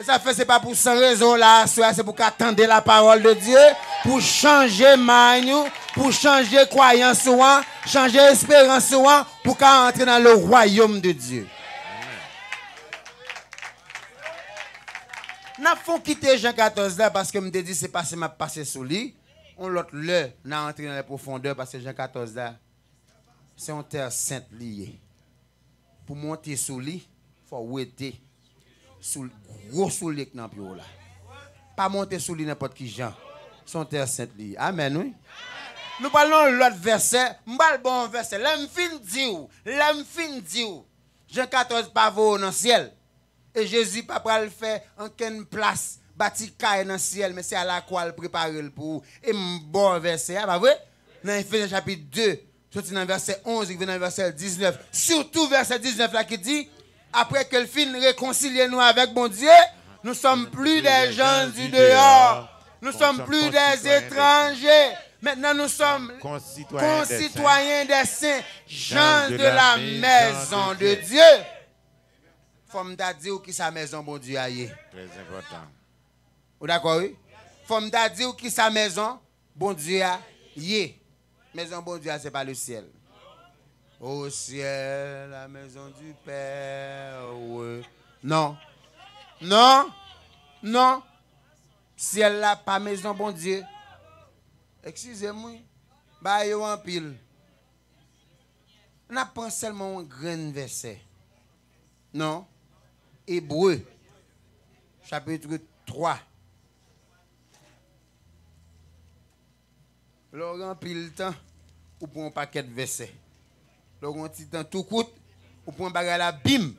E sa fè se pa pou san rezon w la aswè a, se pou w ka tande la parole de Dieu, pou chanje mind ou, pou chanje kwayans ou an, chanje esperans ou an, pou w ka antre nan le royaume de Dieu. N ap fè w kite Jan katòz la, paske m te di se pase m ap pase sou li. Yon lòt lè, n a antre nan lè pwofondè, paske Jan katòz la, se yon tè sent li ye. Pou monte sou li, fò w wete sou gwo soulye k nan pye w la. Pa monte sou li nenpòt ki jan. Se yon tè sent li ye. Amèn, wi. Nou pral nan yon lòt vèsè. M pral ba w yon vèsè. Lè m fin di w, lè m fin di w, Jan katòz pa voye w nan syèl. E Jezi pa pral fè ankenn plas, bati kay nan syèl, men se alakwa l prepare l pou ou. E m ba w vèsè a, pa vre? Nan Efezyen chapit de, soti nan vèsè onz rive nan vèsè diznèf. Sitou vèsè diznèf la ki di, après que l fin rekonsilye nou avèk Bondye, nous sommes plus des gens du dehors, nous sommes plus des étrangers. Maintenant, nous sommes concitoyens des saints, gens de la maison de Dieu. Fò m ta di w ki sa mezon Bondye a ye. Trè enpòtan. Ou dakò, wi? Fò m ta di w ki sa mezon Bondye a ye. Mezon Bondye a, se pa le syèl. Au ciel, la maison du Père. Non. Non. Non. Syèl la pa mezon Bondye. Eskize m, wi. Bagay yo anpil. N ap pran sèlman yon grenn vèsè. Non. Ebre, chapit twa. Lè w gen anpil tan, ou pran yon pakèt vèsè. Lè w gen yon ti tan tou kout, ou pran bagay la, bim!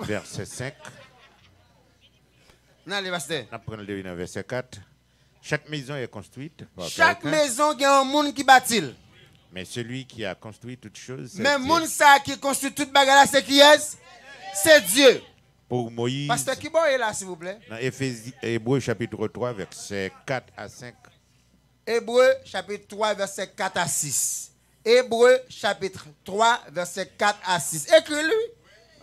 Vèsè senk. N ale, pastè. N ap pran l depi nan vèsè kat. Chaque maison est construite par quelqu'un. Chak mezon gen yon moun ki bati l. Mais celui qui a construit toute chose, c'est Dieu. Men moun sa a ki konstwi tout bagay la, se kiyès? Se Dye. Pour Moïse, Pastè, ki bò w ye la, silvouplè? Dans Éphési-, Hébreux chapitre trois, versets quatre à cinq. Ebre, chapit twa, vèsè kat a sis. Ebre, chapit twa, vèsè kat a sis. Ekri l, wi.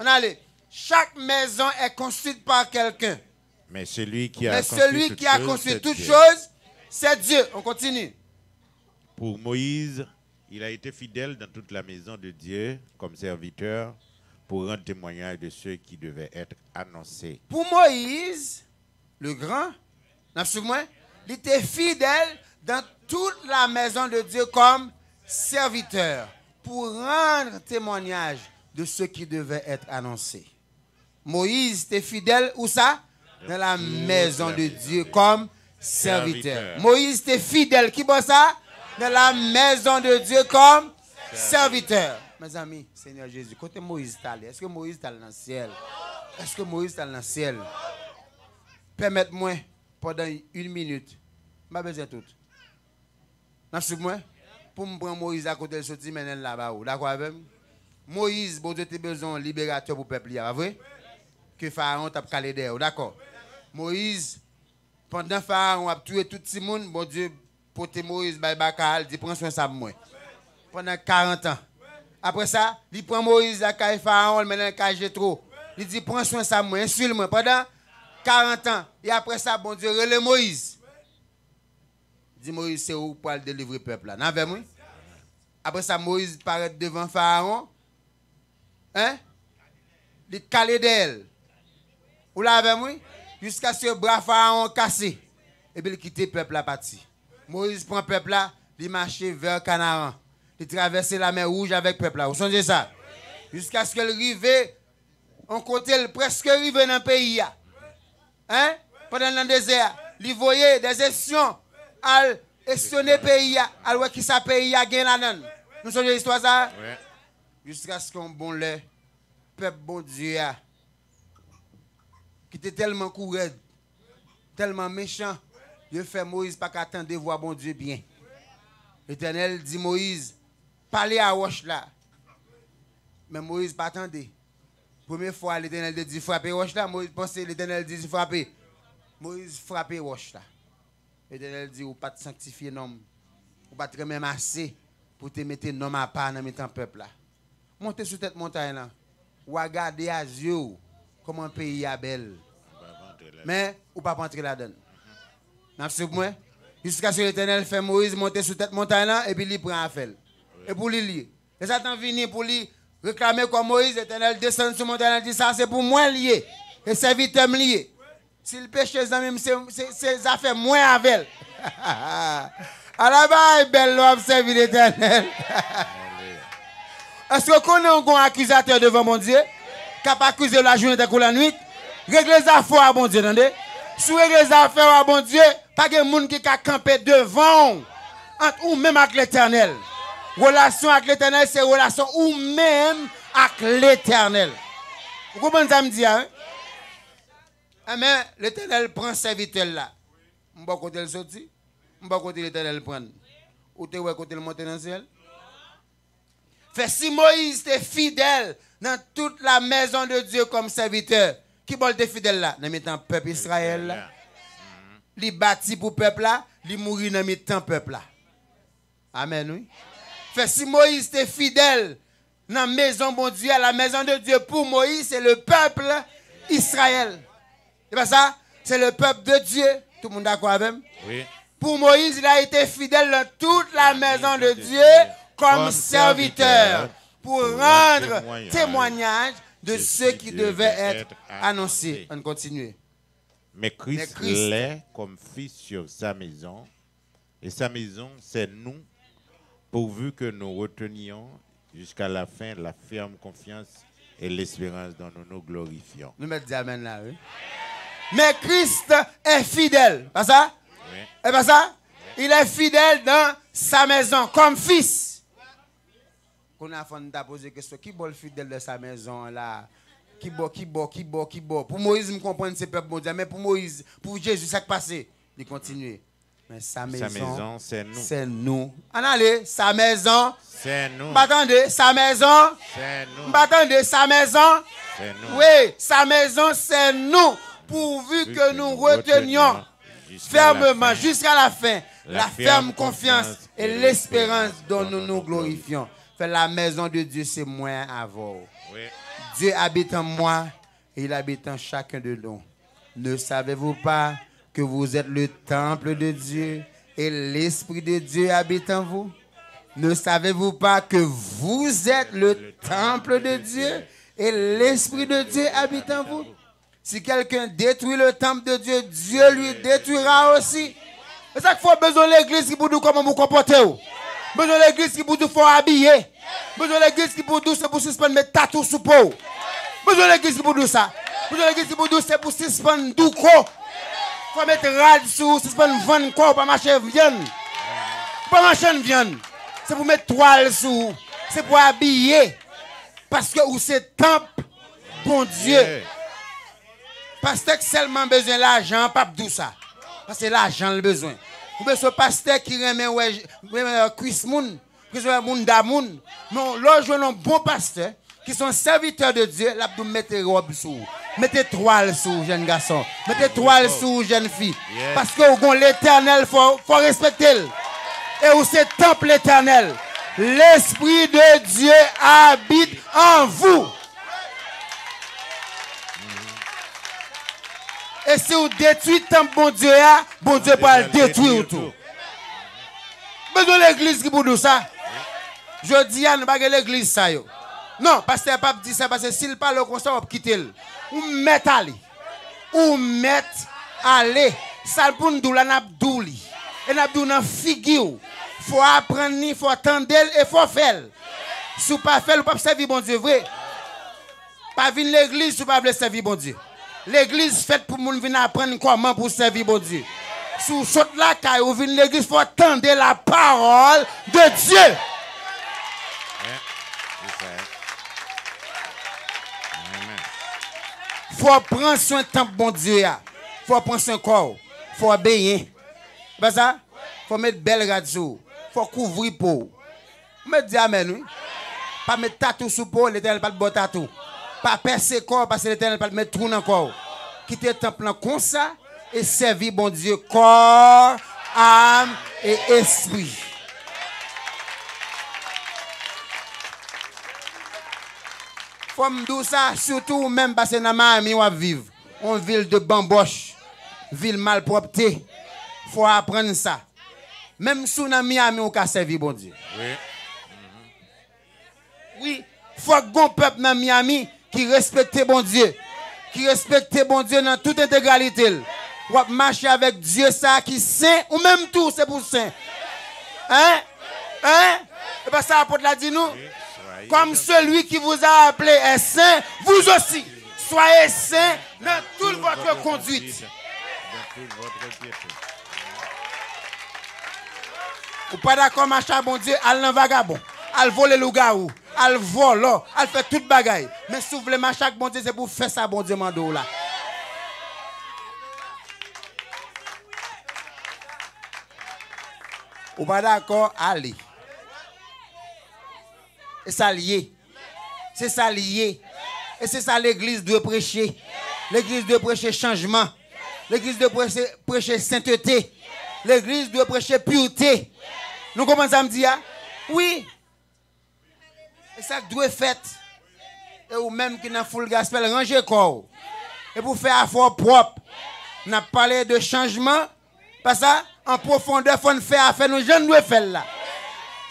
Ann ale. Chaque maison est construite par quelqu'un. Mais celui qui a Mais construit celui toute qui a chose, construit c'est toute Dieu. chose, c'est Dieu. On continue. Pour Moïse, il a été fidèle dans toute la maison de Dieu comme serviteur pour rendre témoignage de ceux qui devaient être annoncés. Pou Moyiz, le grand, n ap swiv mwen, li te fidèl dans toute la maison de Dieu comme serviteur pour rendre témoignage de ceux qui devaient être annoncés. Moyiz te fidèl, ou sa? Dans la maison de Dieu comme serviteur. Moyiz te fidèl, ki bò sa? Dans la maison de Dieu comme serviteur. Mezanmi, Senyè Jezi, kote Moyiz t ale? Èske Moyiz t al nan syèl? Èske Moyiz t al nan syèl? Pèmèt mwen, pandan yon minit, m pa bezwen tout. N ap swiv mwen? Pou m pran Moyiz la kote l soti, mennen l la ba ou. Dakò avè m? Moyiz, Bondye te bezwen yon liberatè pou pèp li a, pa vre? Ke Farawon t ap kale dèyè w, dakò? Moyiz, pandan Farawon ap touye tout timoun, Bondye pote Moyiz bay baka a, l di, "Pran swen sa pou mwen." Pandan karant an. Apre sa, li pran Moyiz lakay Farawon, l mennen l kay Jetwo. Li di, "Pran swen sa pou mwen, enstwi l mwen." Pandan karant an. E apre sa, Bondye rele Moyiz. Di Moyiz, "Se ou k pral delivre pèp la." N avè m, wi. Apre sa, Moyiz parèt devan Farawon. Hein? Li kale dèyè l. Ou la avè m, wi? Jiskaske bra Farawon kase. Epi l kite pèp la pati. Moyiz pran pèp la, li mache vè Kanaran. Li travèse Lamè Wouj avèk pèp la. Ou sonje sa? Jiskaske l rive yon kote, l prèske rive nan peyi a. Hein? Pandan l nan dezè a, li voye dè espyon al espyone peyi a, al wè kisa peyi a gen ladan l. Nou sonje istwa sa a? Wi. Jiskaske yon bon lè, pèp Bondye a, ki te tèlman kou rèd, tèlman mechan, yo fè Moyiz pa ka tande vwa Bondye byen. Letènèl di Moyiz, "Pale a wòch la." Men Moyiz pa tande. Premye fwa Letènèl te di, "Frape wòch la," Moyiz panse Letènèl di, "Frape." Moyiz frape wòch la. Letènèl di, "Ou pa t sanktifye non m. Ou pa t renmen m ase pou te mete non m apa nan mitan pèp la." Monte sou tèt montay lan. W a gade a zye w kòman peyi a bèl. Men, ou p ap antre ladan l. N ap swiv mwen? Jiskaske Letènèl fè Moyiz monte sou tèt montay lan, epi li pran afè l. E pou li l ye. Lè Satan vini pou li reklame kò Moyiz, Letènèl desann sou montay lan, di, "Sa se pou mwen l ye. E sèvitè m li ye. Si l peche, zanmi m, se, se, se zafè mwen avè l." Ala bagay bèl lè w ap sèvi Letènèl. Èske w konnen w gon akizatè devan Bondye k ap akize w lajounen tankou lannwit? Regle zafè w a Bondye, tande. Si w regle zafè w a Bondye, pa gen moun ki ka kanpe devan w ant ou menm ak Letènèl. Relasyon ak Letènèl se relasyon ou menm ak Letènèl. Ou konprann sa m di a, wi? Enben, Letènèl pran sèvitè l la. M bò kote l soti, m bò kote Letènèl pran l. Ou te wè kote l monte nan syèl? Fè si Moyiz te fidèl dans toute la maison de Dieu comme serviteur, ki bò l te fidèl la? Nan mitan pèp Izrayèl la. Li bati pou pèp la, li mouri nan mitan pèp la. Amèn, wi. Fè si Moyiz te fidèl nan mezon Bondye a, la maison de Dieu pour Moïse, c'est le peuple Israël. Se pa sa? C'est le peuple de Dieu. Tout moun dakò avè m? Wi. Pour Moïse, il a été fidèle dans toute la maison de Dieu comme serviteur pour rendre témoignage de ce qui devait être annoncé. Ann kontinye. Mais Christ l'est comme fils sur sa maison, et sa maison, c'est nous, pourvu que nous retenions jusqu'à la fin la ferme confiance et l'espérance dont nous nous glorifions. Nou mèt di amèn la, wi. Mais Christ est fidèle. Pa sa? Wi. E pa sa? Il est fidèle dans sa maison comme fils. Kounye a fò n ta poze kesyon, ki bò l fidèl dans sa maison an la? Ki bò, ki bò, ki bò, ki bò? Pou Moyiz, m konprann se pèp Bondye a, men pou Moyiz, pou Jezi, sa k pase? Li kontinye. Men sa mezon, se nou. Ann ale, sa mezon. Se nou. M pa tande, sa mezon. Se nou. M pa tande, sa mezon. Se nou. Wi, sa mezon, se nou. Pourvu que nous retenions fermement jusqu'à la fin la ferme confiance et l'espérance dont nous nous glorifions. Fè la maison de Dieu, se mwen avè w. Wi. Dieu habite en moi et il habite en chacun de nous. Ne savez-vous pas que vous êtes le temple de Dieu et l'Esprit de Dieu habite en vous? Ne savez-vous pas que vous êtes le temple de Dieu et l'Esprit de Dieu habite en vous? Si quelqu'un détruit le temple de Dieu, Dieu lui détruira aussi. E sa k fè w bezwen yon legliz ki pou di w kòman pou w konpòte w. Bezwen yon legliz ki pou di w fò w abiye. Bezwen yon legliz ki pou di w se pou w sispann met tatou sou po w. Bezwen yon legliz ki pou di w sa. Bezwen yon legliz ki pou di w se pou w sispann douko. Fò w met rad sou ou, sispann vann kò w, pa mache vyann. Ou pa mache vyann. Se pou w met twal sou ou. Se pou w abiye. Paske ou se tanp Bondye. Pastè k sèlman bezwen lajan an p ap di w sa. Paske lajan l bezwen. Ou bezwen pastè ki renmen wè, renmen wè kwis moun, ki renmen wè mounda moun. Men lè w jwenn yon bon pastè, ki se yon sèvitè de Dye, l ap di w mete wòb sou ou. Mete twal sou ou, jèn gason. Mete twal sou ou, jèn fi. Paske ou gon Letènèl, fò, fò w respekte l. E ou se tanp Letènèl. L'Esprit de Dieu habite en vous. E si w detwi tanp Bondye a, Bondye pral detwi w tou. Bezwen legliz ki pou di w sa. Jodi a, nou pa gen legliz sa yo. Non, pastè p ap di sa, paske si l pale w konsa, w ap kite l. Ou mèt ale. Ou mèt ale. Sa l pou n di w la, n ap di w li. E n ap di w nan figi w. Fò w aprann li, fò w tande l e fò w fè l. Si w pa fè l, ou p ap sèvi Bondye vre. Pa vin legliz si w pa vle sèvi Bondye. Legliz fèt pou moun vin aprann kòman pou w sèvi Bondye. Si w sot lakay ou vin legliz, fò w tande la parole de Dieu. Fò w pran swen tanp Bondye a. Fò w pran swen kò w. Fò w benyen. Se pa sa? Fò w met bèl rad sou ou. Fò w kouvri po w. Ou mèt di amèn, wi. Pa met tatou sou po w, Letènèl pa t ba w tatou. Pa pèse kò w, paske Letènèl pa t met twou nan kò w. Kite tanp lan konsa e sèvi Bondye kò, am e espri. Fò m di w sa, sitou ou menm, paske nan Miami w ap viv, yon vil de banbòch, vil malpwòpte. Fò w aprann sa. Menm si w nan Miami, ou ka sèvi Bondye. Wi. Wi, fòk gon pèp nan Miami ki respekte Bondye. Ki respekte Bondye nan tout entegralite l. W ap mache avèk Dye sa a ki sen, ou menm tou, se pou sen. Hein? Hein? E pa sa apot la di nou? Comme celui qui vous a appelé est saint, vous aussi, soyez saints dans toute votre conduite. Ou pa dakò mache ak Bondye, al nan vagabon, al vole lougawou, al vòlò, al fè tout bagay. Men si w vle mache ak Bondye, se pou w fè sa Bondye mande w la. Ou pa dakò, ale. E sa l ye. Se sa l ye. E se sa legliz dwe preche. Legliz dwe preche chanjman. Legliz dwe preche, preche sentete. Legliz dwe preche pirte. Nou konprann sa m di a? Wi. E sa k dwe fèt. E ou menm ki nan Full Gospel, ranje kò w. E pou fè afè w pwòp. N ap pale de chanjman. Pa sa, an pwofondè, fò n fè afè nou jan n dwe fè l la.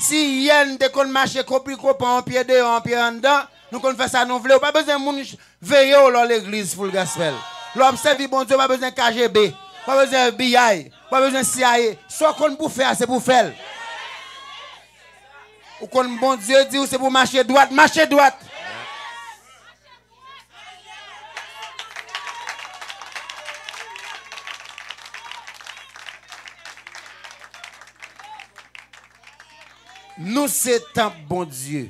Si yè n te konn mache kopriko, pa yon pye deyò, yon pye anndan, nou konn fè sa nou vle. Ou pa bezwen moun ch-, veye w lè w legliz Full Gospel. Lè w ap sèvi Bondye, ou pa bezwen K G B, ou pa bezwen F B I, ou pa bezwen C I A. Sa w konn pou fè a, se pou w fè l. Ou konn Bondye di w se pou w mache dwat, mache dwat. Nou se tanp Bondye.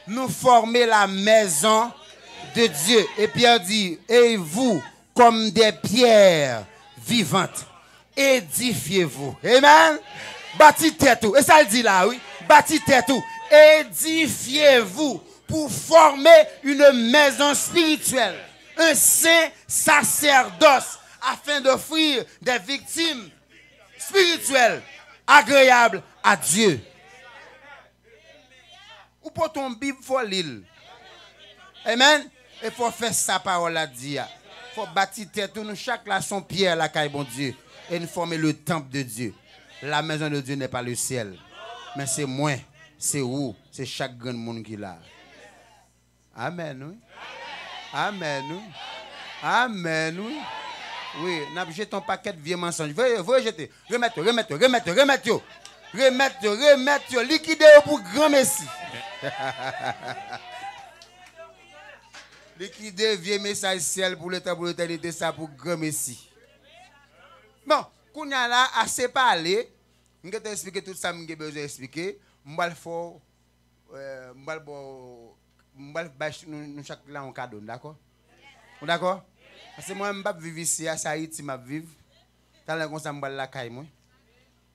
Nou fòme la maison de Dieu. E Pyè di, et vous, comme des pierres vivantes, édifiez-vous. Amen. Bati tèt ou. E sa l di la, wi. Bati tèt ou. Édifiez-vous pour former une maison spirituelle, un saint sacerdoce, afin d'offrir des victimes spirituelles agréables à Dieu. Ou pote yon Bib, fò w li l. Amen. E fò w fè sa pawòl la di a. Fò w bati tèt ou, nou chak la se yon pyè lakay Bondye. E n fòme le temple de Dieu. La maison de Dieu n'est pas le ciel. Men se mwen, se ou, se chak grenn moun ki la. Amèn, wi. Amèn, wi. Amèn, wi. Wi, n ap jete yon pakèt vye mansonj. Voye, voye jete. Remèt yo, remèt yo, remèt yo, remèt yo. Remèt yo, remèt yo. Likide yo pou granmesi. Likide vye mesaj syèl pou letan, pou letènite sa pou granmesi. Bon, kounye a la, ase pale. M gentan eksplike tout sa m gen bezwen eksplike. M pral fè w, eh, m pral ba w, m pral bay ch-, nou, nou chak la yon kado, n dakò? Nou dakò? Paske mwen, m p ap viv isi a, se Ayiti m ap viv. Talè konsa, m pral lakay mwen.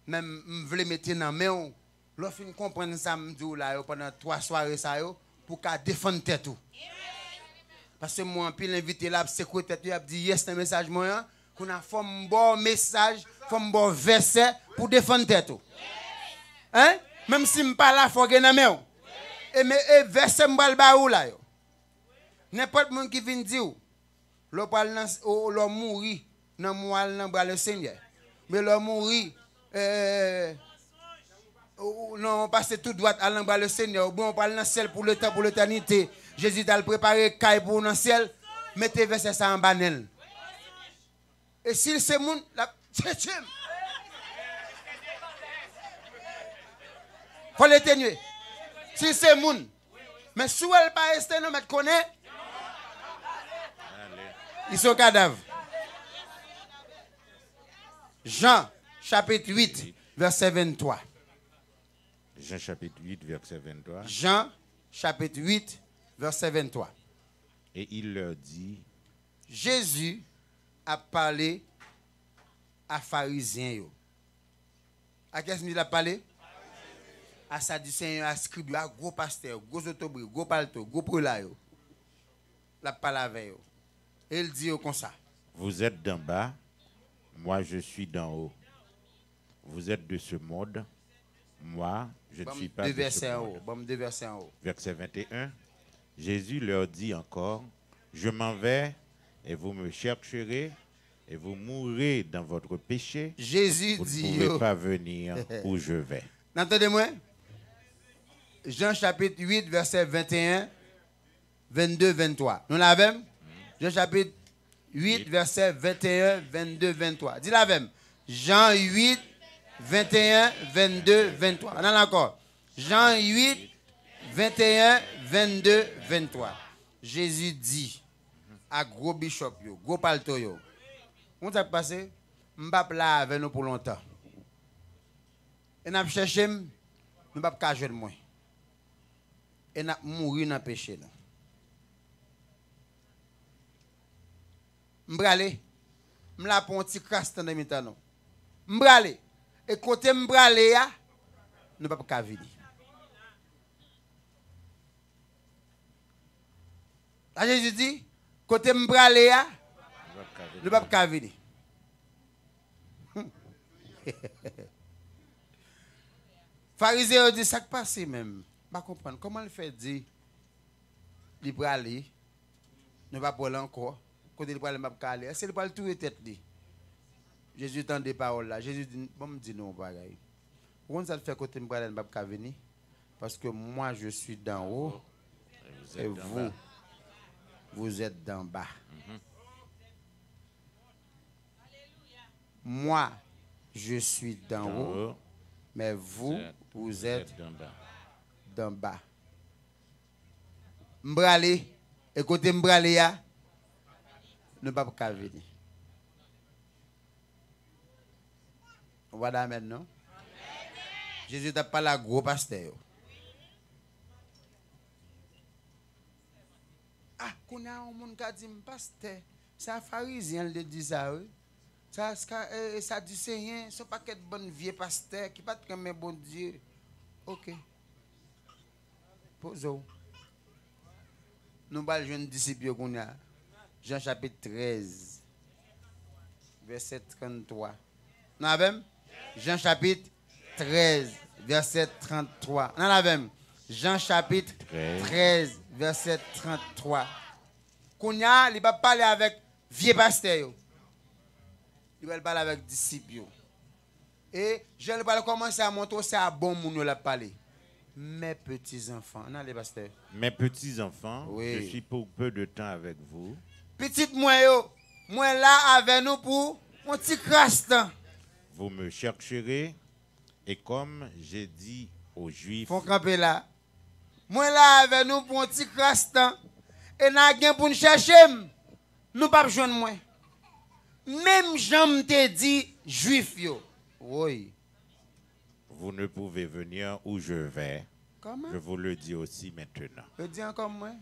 Men m, m vle mete nan men w, lè w fin konprann sa m di w la yo pandan twa sware sa yo, pou w ka defann tèt ou. Paske m wè anpil envite la ap sekwe tèt yo, y ap di yes nan mesaj mwen an. Kounye a, fò m ba w mesaj, fò m ba w vèsè pou w defann tèt ou. Hein? Menm si m pa la, fò w gen nan men w. E, men, e vèsè m pral ba ou la yo. Nenpòt moun ki vin di w, lè w pral nan, o, lè w mouri, nan mò, al nan bra le Senyè. Men lè w mouri, eh, ou, ou, non, w pase tou dwat, al nan bra le Senyè, oubyen w pral nan syèl pou letan, pou letènite. Jezi t al prepare kay pou w nan syèl, mete vèsè sa anba nen l. E si l se moun, l ap tchetche m. Fò l etenye. Si l se moun. Men si w wè l pa este non, mèt konnen. Li se yon kadav. Jan, chapit uit, vèsè venntwa. Jan, chapit uit, vèsè venntwa. Jan, chapit uit, vèsè venntwa. Et il leur dit, Jezi ap pale a Farizyen yo. A kiyès misye ap pale? a Sadiseyen yo, a eskrib yo, a gwo pastè yo, gwo zotobre, gwo palto, gwo prela yo. L ap pale avè yo. E l di yo konsa. Vous êtes d'en bas, moi je suis d'en haut. Vous êtes de ce monde, moi je ne suis pas de ce monde. Ban m de vèsè anwo. Verset vingt et un. Jésus leur dit encore, je m'en vais et vous me chercherez et vous mourrez dans votre péché. Jezi Vous ne di pouvez yo. Pas venir où je vais. N ap tande mwen? Jan chapit uit, vèsè venteyen, vennde, venntwa. Nou la avè m? Jan chapit uit, vèsè venteyen, vennde, venntwa. Di l avè m. Jan uit, venteyen, vennde, venntwa. Ann al ankò. Jan uit, venteyen, vennde, venntwa. Jezi di a gwo bichòp yo, gwo palto yo, ou konn sa k pase? M p ap la avè nou pou lontan. E n ap chèche m, nou p ap ka jwenn mwen. E n ap mouri nan peche nou. M prale. M la pou yon ti kras tan nan mitan nou. M prale. E kote m prale a, nou p ap ka vini. Sa Jezi di, kote m prale a, nou p ap ka vini. Farizyen yo di, sa k pase menm? M pa konprann. Kòman l fè di li prale, nou p ap wè l ankò? Kote li prale, m p ap ka ale. Èske li pral touye tèt li? Jezi tande pawòl la. Jezi di, bon, m di nou yon bagay. Ou konn sa l fè kote m prale a, n p ap ka vini? Paske moi, je suis d'en haut, et vous, vous êtes d'en bas. Moi, je suis d'en haut, mais vous, vous êtes d'en bas. M prale, e kote m prale a, nou p ap ka vini. Ou pa damèn non? Jezi t ap pale ak gwo pastè yo. Ah, kounye a yon moun ka di m, pastè, se a farizyen l te di sa wi. Sa, sa, e, e, sadiseyen, se yon pakèt bann vye pastè ki pa t renmen Bondye. Oke. Poze w. Nou pral jwenn disip yo kounye a. Jan chapit trèz, vèsè tranntwa. Nou avè m? Jan chapit trèz, vèsè tranntwa. Ann al avè m. Jan chapit trèz, vèsè tranntwa. Kounye a, li p ap pale avèk vye pastè yo. Li pral pale avèk disip yo. E jan li pral kòmanse a montre w se a bon moun yo l ap pale. Mes petits enfants. Ann ale, pastè. Mes petits enfants, Oui. Je suis pour peu de temps avec vous. Pitit mwen yo, mwen la avè nou pou yon ti kras tan. Vous me chercherez, et comme j'ai dit aux Juifs, Fon kanpe la. Mwen la avè nou pou yon ti kras tan. E n a gen pou n chèche m. Nou p ap jwenn mwen. Menm jan m te di Jwif yo. Woy. Vous ne pouvez venir où je vais. Kòman? Je vous le dis aussi maintenant. Yo di ankò mwen.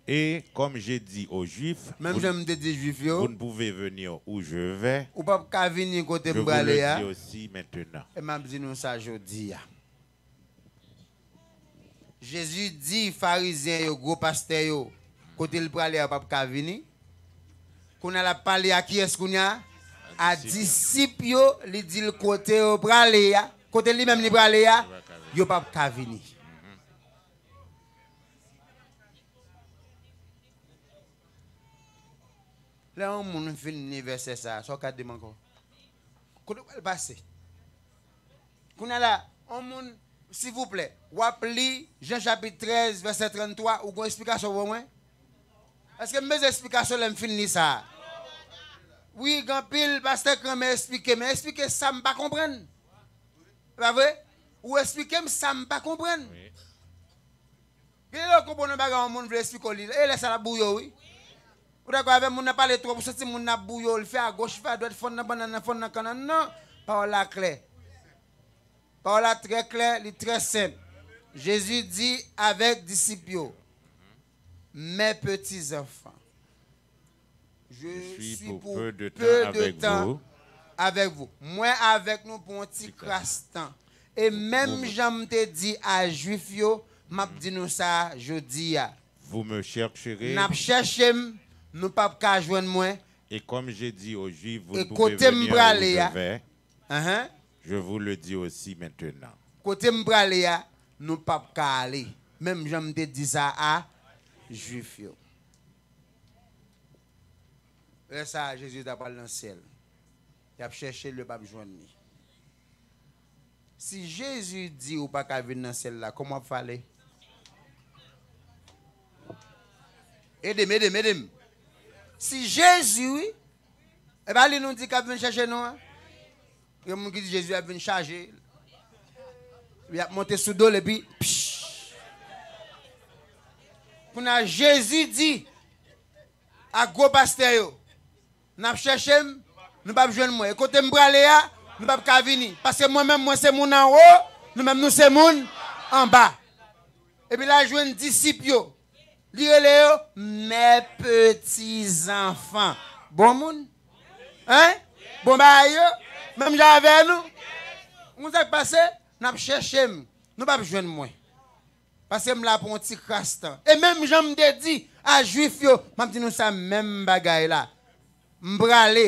Et comme j'ai dit aux Juifs, Menm vous, jan m te di Jwif yo. Vous ne pouvez venir où je vais. Ou p ap ka vini kote Je m vous prale le a. Dis aussi maintenant. E m ap di nou sa jodi a. Jezi di farizyen yo, gwo pastè yo, kote l prale a, yo p ap ka vini. Kounye a l ap pale a kiyès kounye a? A disip yo, li di l kote yo prale a. Kote li menm li prale a, yo p ap ka vini. Lè yon moun fin li vèsè sa a, sa w ka di m ankò? Kote w pral pase? Kounye a la, yon moun, silvouplè, w ap li Jan chapit trèz, vèsè tranntwa, ou gon esplikasyon pou mwen? Èske m bezwen esplikasyon lè m fin li sa a? Wi, gen anpil pastè k renmen esplike, men esplike sa m pa konprann. E pa vre? Ou esplike m sa m pa konprann. Gen lè w konprann yon bagay, yon moun vle esplike w li, e lè sa l ap bwouye w, wi. Ou dakò avè m, moun nan pale twòp, ou santi moun nan ap bwouye w, li fè agoch, li fè adwat, fon nan bannann nan, fon nan kannann nan. Pawòl la klè. Pawòl la trè klè, li trè senp. Jezi di avèk disip yo, mes petits enfants, je suis pour peu de temps avec vous. Mwen avèk nou pou yon ti kras tan. E menm jan m te di a Jwif yo, m ap di nou sa jodi a. Vous me chercherez. N ap chèche m, nou p ap ka jwenn mwen. Et comme j'ai dit aux Juifs, vous ne pouvez venir où je vais. E kote m prale a, anhan. Je vous le dis aussi maintenant. Kote m prale a, nou p ap ka ale. Menm jan m te di sa a Jwif yo. Lè sa a, Jezi ta pral nan syèl. Y ap chèche l, yo p ap jwenn li. Si Jezi di ou pa ka vin nan syèl la, kòman w ap fè ale? Ede m, ede m, ede m. Si Jezi, wi, e pa li nou di k ap vin chèche nou an? Gen moun ki di Jezi ap vin chaje. Epi y ap monte sou do l, epi, psh. Kounye a, Jezi di ak gwo pastè yo, n ap chèche m, nou p ap jwenn mwen. E kote m prale a, nou p ap ka vini. Paske mwen menm, mwen se moun anwo, nou menm nou se moun anba. Epi l al jwenn disip yo. Li rele yo, mes petits enfants. Bon moun? Hein? Bon bagay yo? Menm jan avè nou? Ou konn sa k pase? N ap chèche m, nou p ap jwenn mwen. Paske m la pou yon ti kras tan. E menm jan m te di a Jwif yo, m ap di nou sa menm bagay la. M prale,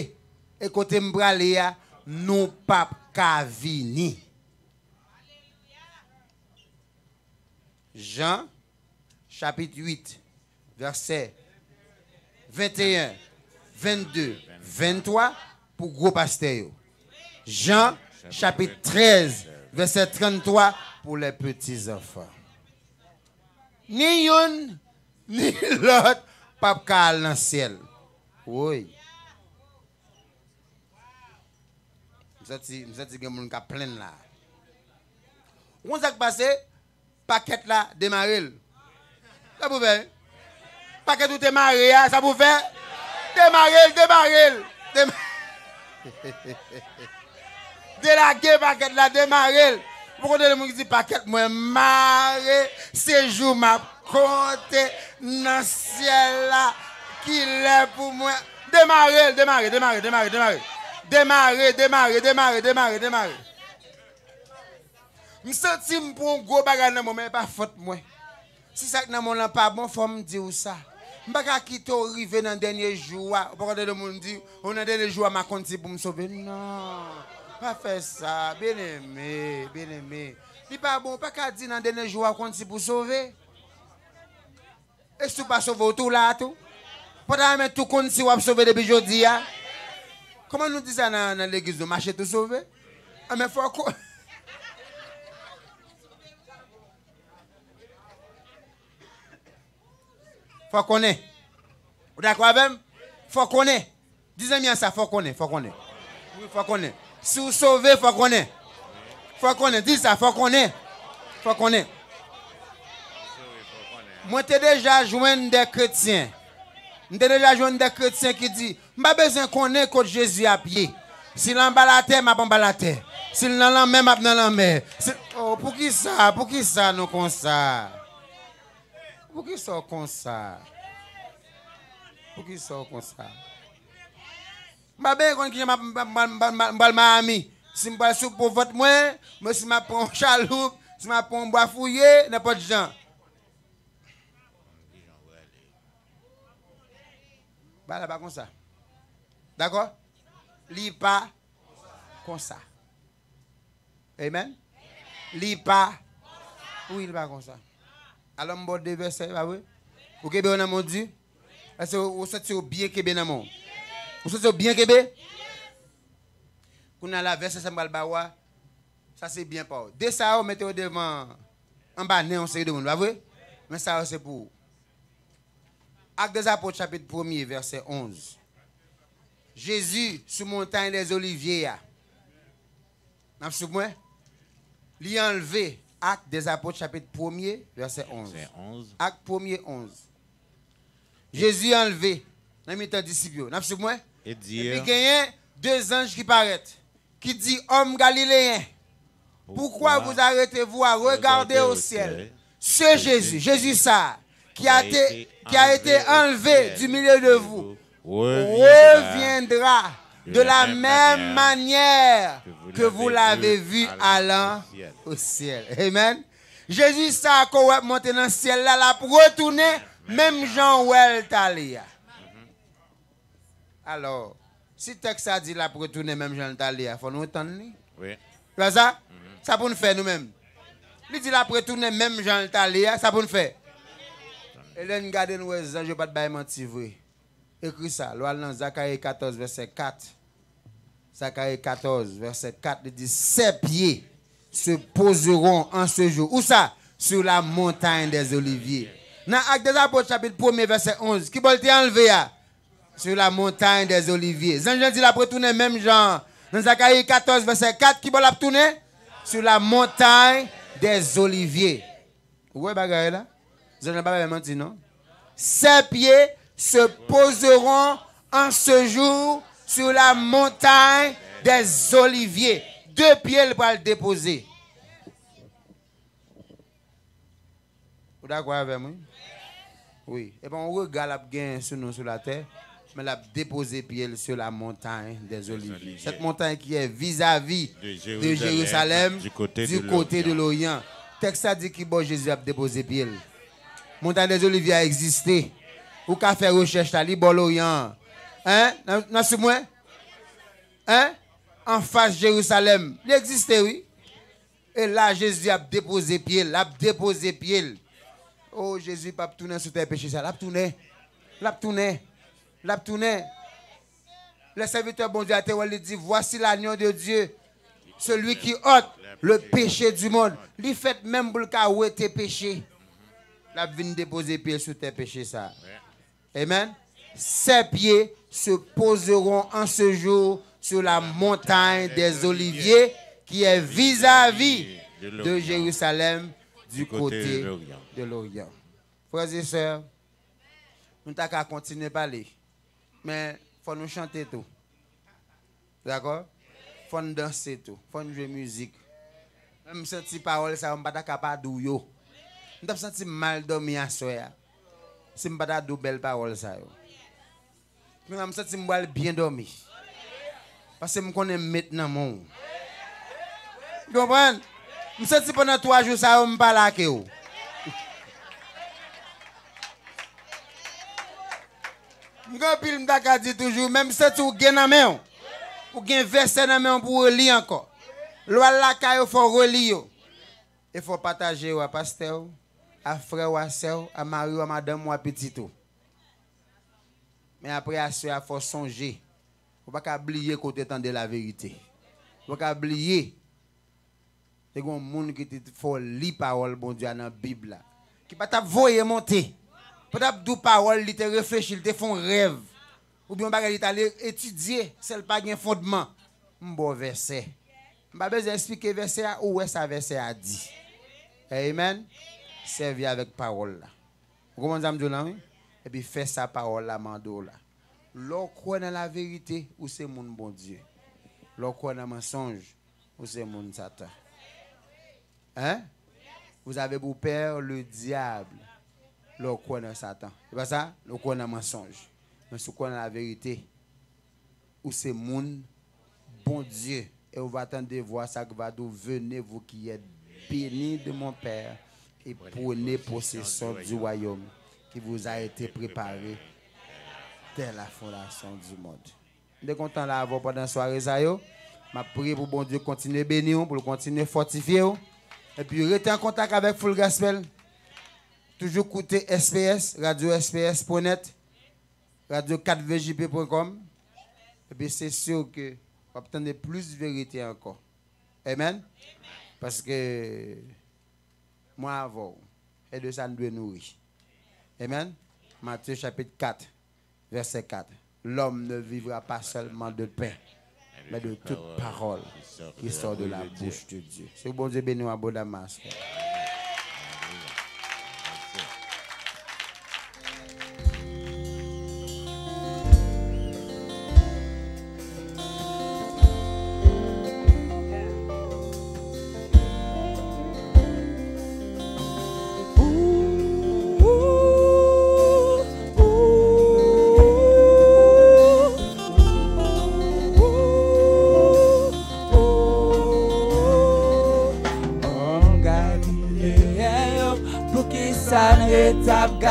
e kote m prale a, nou p ap ka vini. Jan, chapit uit, vèsè venteyen, vennde, venntwa, pou gwo pastè yo. Jan, chapit trèz, vèsè tranntwa, pou les petits enfants. Ni youn, ni lòt p ap ka al nan syèl. Woy. M santi, m santi gen moun k ap plenn la. Ou konn sa k pase? Pakèt la, demare l. Sa pou fè? Pakèt ou te mare a, sa pou fè? Demare l, demare l. Dem- Delage pakèt la, demare l. Ou poko tande moun ki di, pakèt mwen mare, se jou m ap konte nan syèl la, ki lè pou mwen. Demare l, demare, demare, demare, demare. Demare, demare, demare, demare, demare. M santi m pran yon gwo bagay nan men w, men e pa fòt mwen. Si sa k nan men w lan pa bon, fò m di w sa. M pa ka kite w rive nan dènye jou a. Ou poko tande moun di, ou nan dènye jou a, m a konn si pou m sove. Non. Pa fè sa, byeneme, byeneme. Li pa bon, ou pa ka di nan dènye jou a, ou konn si pou sove. E si w pa sove, w tou la tou? Ou pa ta renmen tou konn si w ap sove depi jodi a? Kòman nou di sa nan, nan legliz nou? Mache tou sove? A, men fò w ko-, fò w konnen. Ou dakò avè m? Fò w konnen. Di zanmi an sa, fò w konnen, fò w konnen. Wi, fò w konnen. Si w sove, fò w konnen. Fò w konnen, di sa, fò w konnen. Fò w konnen. Mwen te deja jwenn de kretyen. M te deja jwenn de kretyen ki di, m pa bezwen konnen kot Jezi ap ye. Si l anba latè, m ap anba latè. Si l nan lanmè, m ap nan lanmè. Si, oh, poukisa, poukisa nou konsa? Poukisa w konsa? Poukisa w konsa? M pa byen konn kijan m ap, m pral Miami. Si m pral sou po vant mwen, mwen si m ap pran yon chaloup, si m ap pran yon bwa fouye, nenpòt jan. Bagay la pa konsa. Dakò? Li pa konsa. Amen? Li pa. Wi, li pa konsa. Alò, m ba w de vèsè, pa vre? Ou kenbe yo nan men w di? Èske ou santi yo byen kenbe nan men w? Ou santi yo byen kenbe? Kounye a la, vèsè sa m pral ba w a, sa se byen pa w. De sa yo, mete yo devan, anba nen yon seri de moun, pa vre? Men sa yo se pou ou. Actes des Apôtres, chapit premye, vèsè onz. Jezi sou montay dèzolivye a. N ap suiv mwen? Li anlve. Actes des Apôtres, chapit premye, vèsè onz. Vèsè onz. Ak premye onz. Jezi anlve nan mitan disip yo. N ap suiv mwen? Et dire, epi genyen de zanj ki parèt, ki di, Homme galiléen, pourquoi vous arrêtez-vous à regarder au ciel? Ce Jésus, Jésus ça, qui a été, qui a été enlevé du milieu de vous, reviendra De la même manière que vous l'avez vu allant au ciel. Amen. Jezi sa a ke w wè ap monte nan syèl la, l ap retounen menm jan w wè l t ale a. Alò, si tèks sa di l ap retounen menm jan l t ale a, fò nou tann li. Wi. Se pa sa? Sa pou n fè nou menm. Li di l ap retounen menm jan l t ale a, sa pou n fè. E lè n gade, n wè zanj yo pa t bay manti vre. Ekri sa, lè w al nan Zakari katòz vèsè kat. Zakari katòz vèsè kat, li di, ses pieds se poseront en ce jour. Où ça? Sur la montagne des Oliviers. Nan Actes des Apôtres, chapit premye, vèsè onz, ki bò l te anlve a? Sur la montagne des Oliviers. Zanj lan di l ap retounen menm jan an. Nan Zakari katòz vèsè kat, ki bò l ap tounen? Sur la montagne des Oliviers. Ou wè bagay la? Zanj lan pa bay manti non. Ses pieds se poseront en ce jour sur la montagne des Oliviers. De pye l pral depoze. Ou dakò avè m, wi? Wi. E pa yon rega l ap genyen sou nou sou latè, men l ap depoze pye l sur la montagne des Oliviers. Cette montagne qui est vis-à-vis de Jérusalem, du côté de l'Orient. Tèks la di ki bò Jezi ap depoze pye l. Montagne des Oliviers a egziste. Ou ka fè rechèch la, li bò Loryan an. Hein? Nan, nan sou mwen? Hein? Anfas Jerusalem. Li egziste, wi. E la, Jezi ap depoze pye l, l ap depoze pye l. O, Jezi p ap tounen sou tè peche sa. L ap tounen. L ap tounen. L ap tounen. Lè sèvitè Bondye a te wè l, li di, Voici l'agneau de Dieu, celui qui ôte le péché du monde. Li fèt menm pou l ka wete peche. L ap vin depoze pye l sou tè peche sa. Amen. Ses pieds se poseront en ce jour sur la montagne des Oliviers qui est vis-à-vis de Jérusalem du côté de l'Orient. Frères et sœurs, nou ta ka kontinye pale, men fò nou chante tou. Dakò? Fò n danse tou. Fò n jwe mizik. Mwen, m santi pawòl sa yo, m pa ta ka pa di w yo. M t ap santi m mal dòmi aswè a, si m pa ta di w bèl pawòl sa yo. Kounye a, m santi m pral byen dòmi. Paske m konnen m met nan men w. Ou konprann? M santi pandan twa jou sa yo, m pa lage w. M gen anpil m ta ka di toujou, men m santi w gen nan men w. Ou gen vèsè nan men w pou w reli ankò. Lè w al lakay ou, fò w reli yo. E fò w pataje yo a pastè w, a frè w, a sè w, a mari w, a madanm ou, a pitit ou. Men apre aswè a, fò w sonje. Ou pa ka bliye kote w tande laverite. Ou pa ka bliye. Te gen yon moun ki te fè w li pawòl Bondye a nan Bib la, ki pa t ap voye monte, pa t ap di w pawòl, li te reflechi, li te fè yon rèv, oubyen yon bagay li t al etidye, sèl pa gen fondman. M ba w vèsè. M pa bezwen eksplike vèsè a, ou wè sa vèsè a di. Amen. Sèvi avèk pawòl la. Ou konprann sa m di w la, wi? Epi fè sa pawòl la mande w la. Lè w kwè nan laverite, ou se moun Bondye. Lè w kwè nan mansonj, ou se moun Satan. Hein? Vous avez pour père le diable. Lè w kwè nan Satan. Se pa sa? Lè w kwè nan mansonj. Men si w kwè nan laverite, ou se moun Bondye. Et on va entendre voix ça qui va dire, Venez, vous qui êtes bénis de mon Père, et prenez possession du royaume qui vous a été préparé dès la fondation du monde. M te kontan la avè w pandan sware sa yo. M ap priye pou Bondye kontinye beni w, pou l kontinye fòtifye w. Epi rete an kontak avèk Full Gospel. Toujou koute S P S, radyo S P S pwen nèt, radyo kat V J P pwen kòm. Epi se si ke w ap tande plis verite ankò. Amen. Paske mwen avè w. E de sa n dwe nouri. Amen. Matye chapit kat, vèsè kat. L'homme ne vivra pas seulement de pain, mais de toute parole qui sort de la bouche de Dieu. Se Bondye beni w abondamman aswè.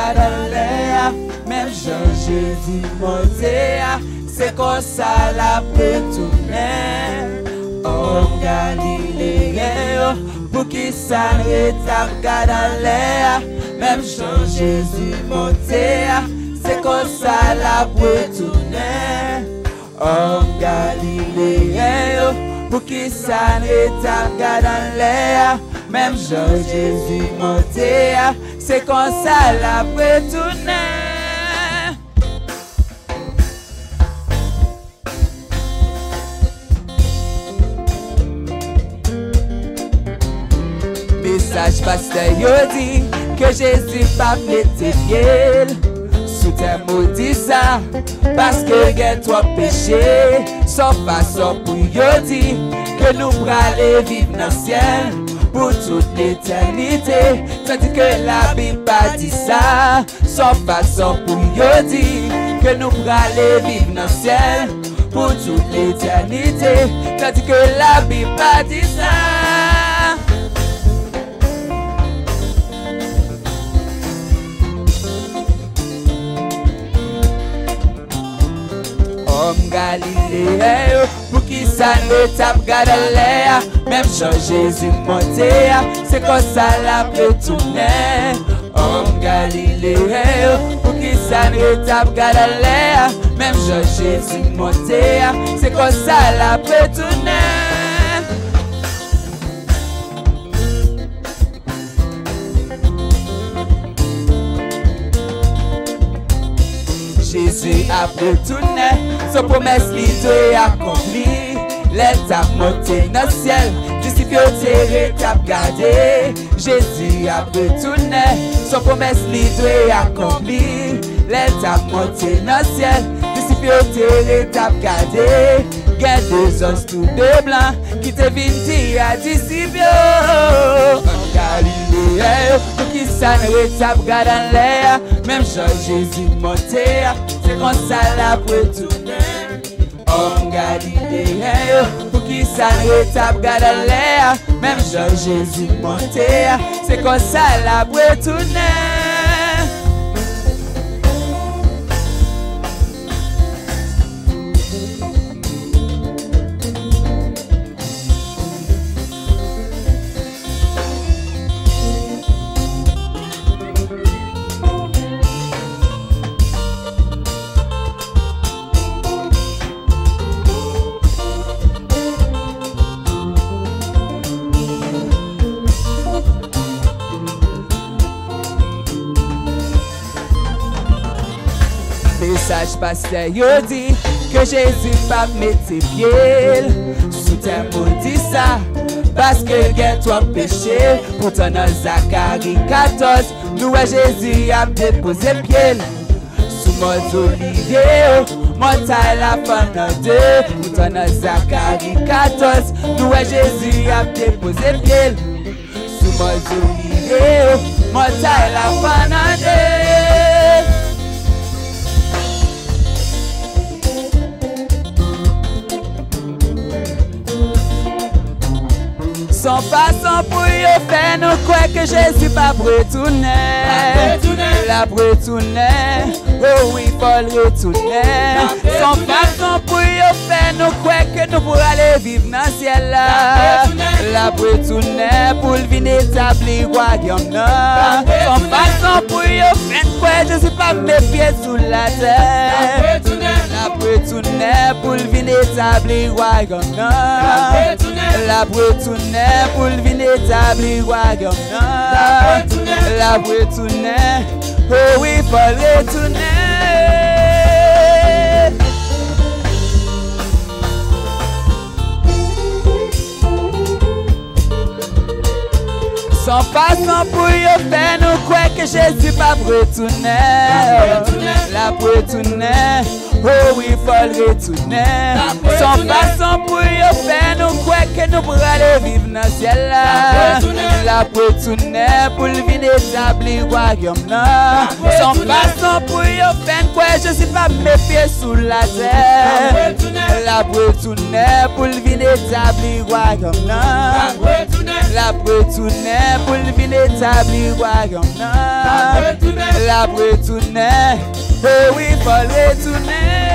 Gad anlè a, menm jan Jezi monte a, se konsa l ap retounen. Òm galileyen yo, poukisa n ret ap gad anlè a? Menm jan Jezi monte a, se konsa l ap retounen. Òm galileyen yo, poukisa n ret ap gad anlè a? Menm jan Jezi monte a, se konsa l ap retounen. Mesaj pastè yo di ke Jezi p ap mete pye l sou tè modi sa, paske gen twòp peche. Sa w fason pou yo di ke nou prale viv nan syèl pou tout letènite, tandike Labib pa di sa. Sa w fason pou yo di ke nou prale viv nan syèl pou tout letènite, tandike Labib pa di sa. Òm galileyen yo, poukisa n ret ap gad anlè a? Menm jan Jezi monte a, se konsa l ap retounen. Òm galileyen yo, poukisa n ret ap gad anlè a? Menm jan Jezi monte a, se konsa l ap retounen. Jezi ap retounen, se pwomès li dwe akonpli. Lè l t ap monte nan syèl, disip yo te ret ap gade. Jezi ap retounen, se pwomès li dwe akonpli. Lè l t ap monte nan syèl, disip yo te ret ap gade. Gen de zòs tou de blan ki te vin di a disip yo, Òm galileyen yo, poukisa n ret ap gad anlè a? Menm jan Jezi monte a, se konsa l ap retounen. Òm galileyen yo, poukisa n ret ap gad anlè a? Menm jan Jezi monte a, se konsa l ap retounen. Mesaj pastè yo di ke Jezi p ap mete pye l sou tè modi sa, paske l gen twòp peche. Poutan nan Zakari katòz, nou wè Jezi ap depoze pye l sou mòn Zolivye yo, montay la fann an de. Poutan nan Zakari katòz, nou wè Jezi ap depoze pye l sou mòn Zolivye yo, montay la fann an de. Se yon fason pou yo fè nou kwè ke Jezi p ap retounen. L ap retounen. O wi, fò l retounen. Se yon fason pou yo fè nou kwè ke nou prale viv nan syèl la. L ap retounen pou l vin etabli wayòm nan. Se yon fason pou yo fè n kwè Jezi p ap met pye sou latè. L ap retounen pou l vin etabli wayòm nan. L ap retounen pou l vin etabli wayòm nan. L ap retounen, o wi, fò l retounen. Se yon fason pou yo fè nou kwè ke Jezi p ap retounen. L ap retounen. O wi, fò l retounen. Se yon fason pou yo fè nou kwè ke nou prale viv nan syèl la. L ap retounen pou l vin etabli wayòm nan. Se yon fason pou yo fè n kwè Jezi p ap met pye sou latè. L L ap retounen pou l vin etabli wayòm nan. L ap retounen pou l vin etabli wayòm nan. L ap retounen. O wi, fò l retounen.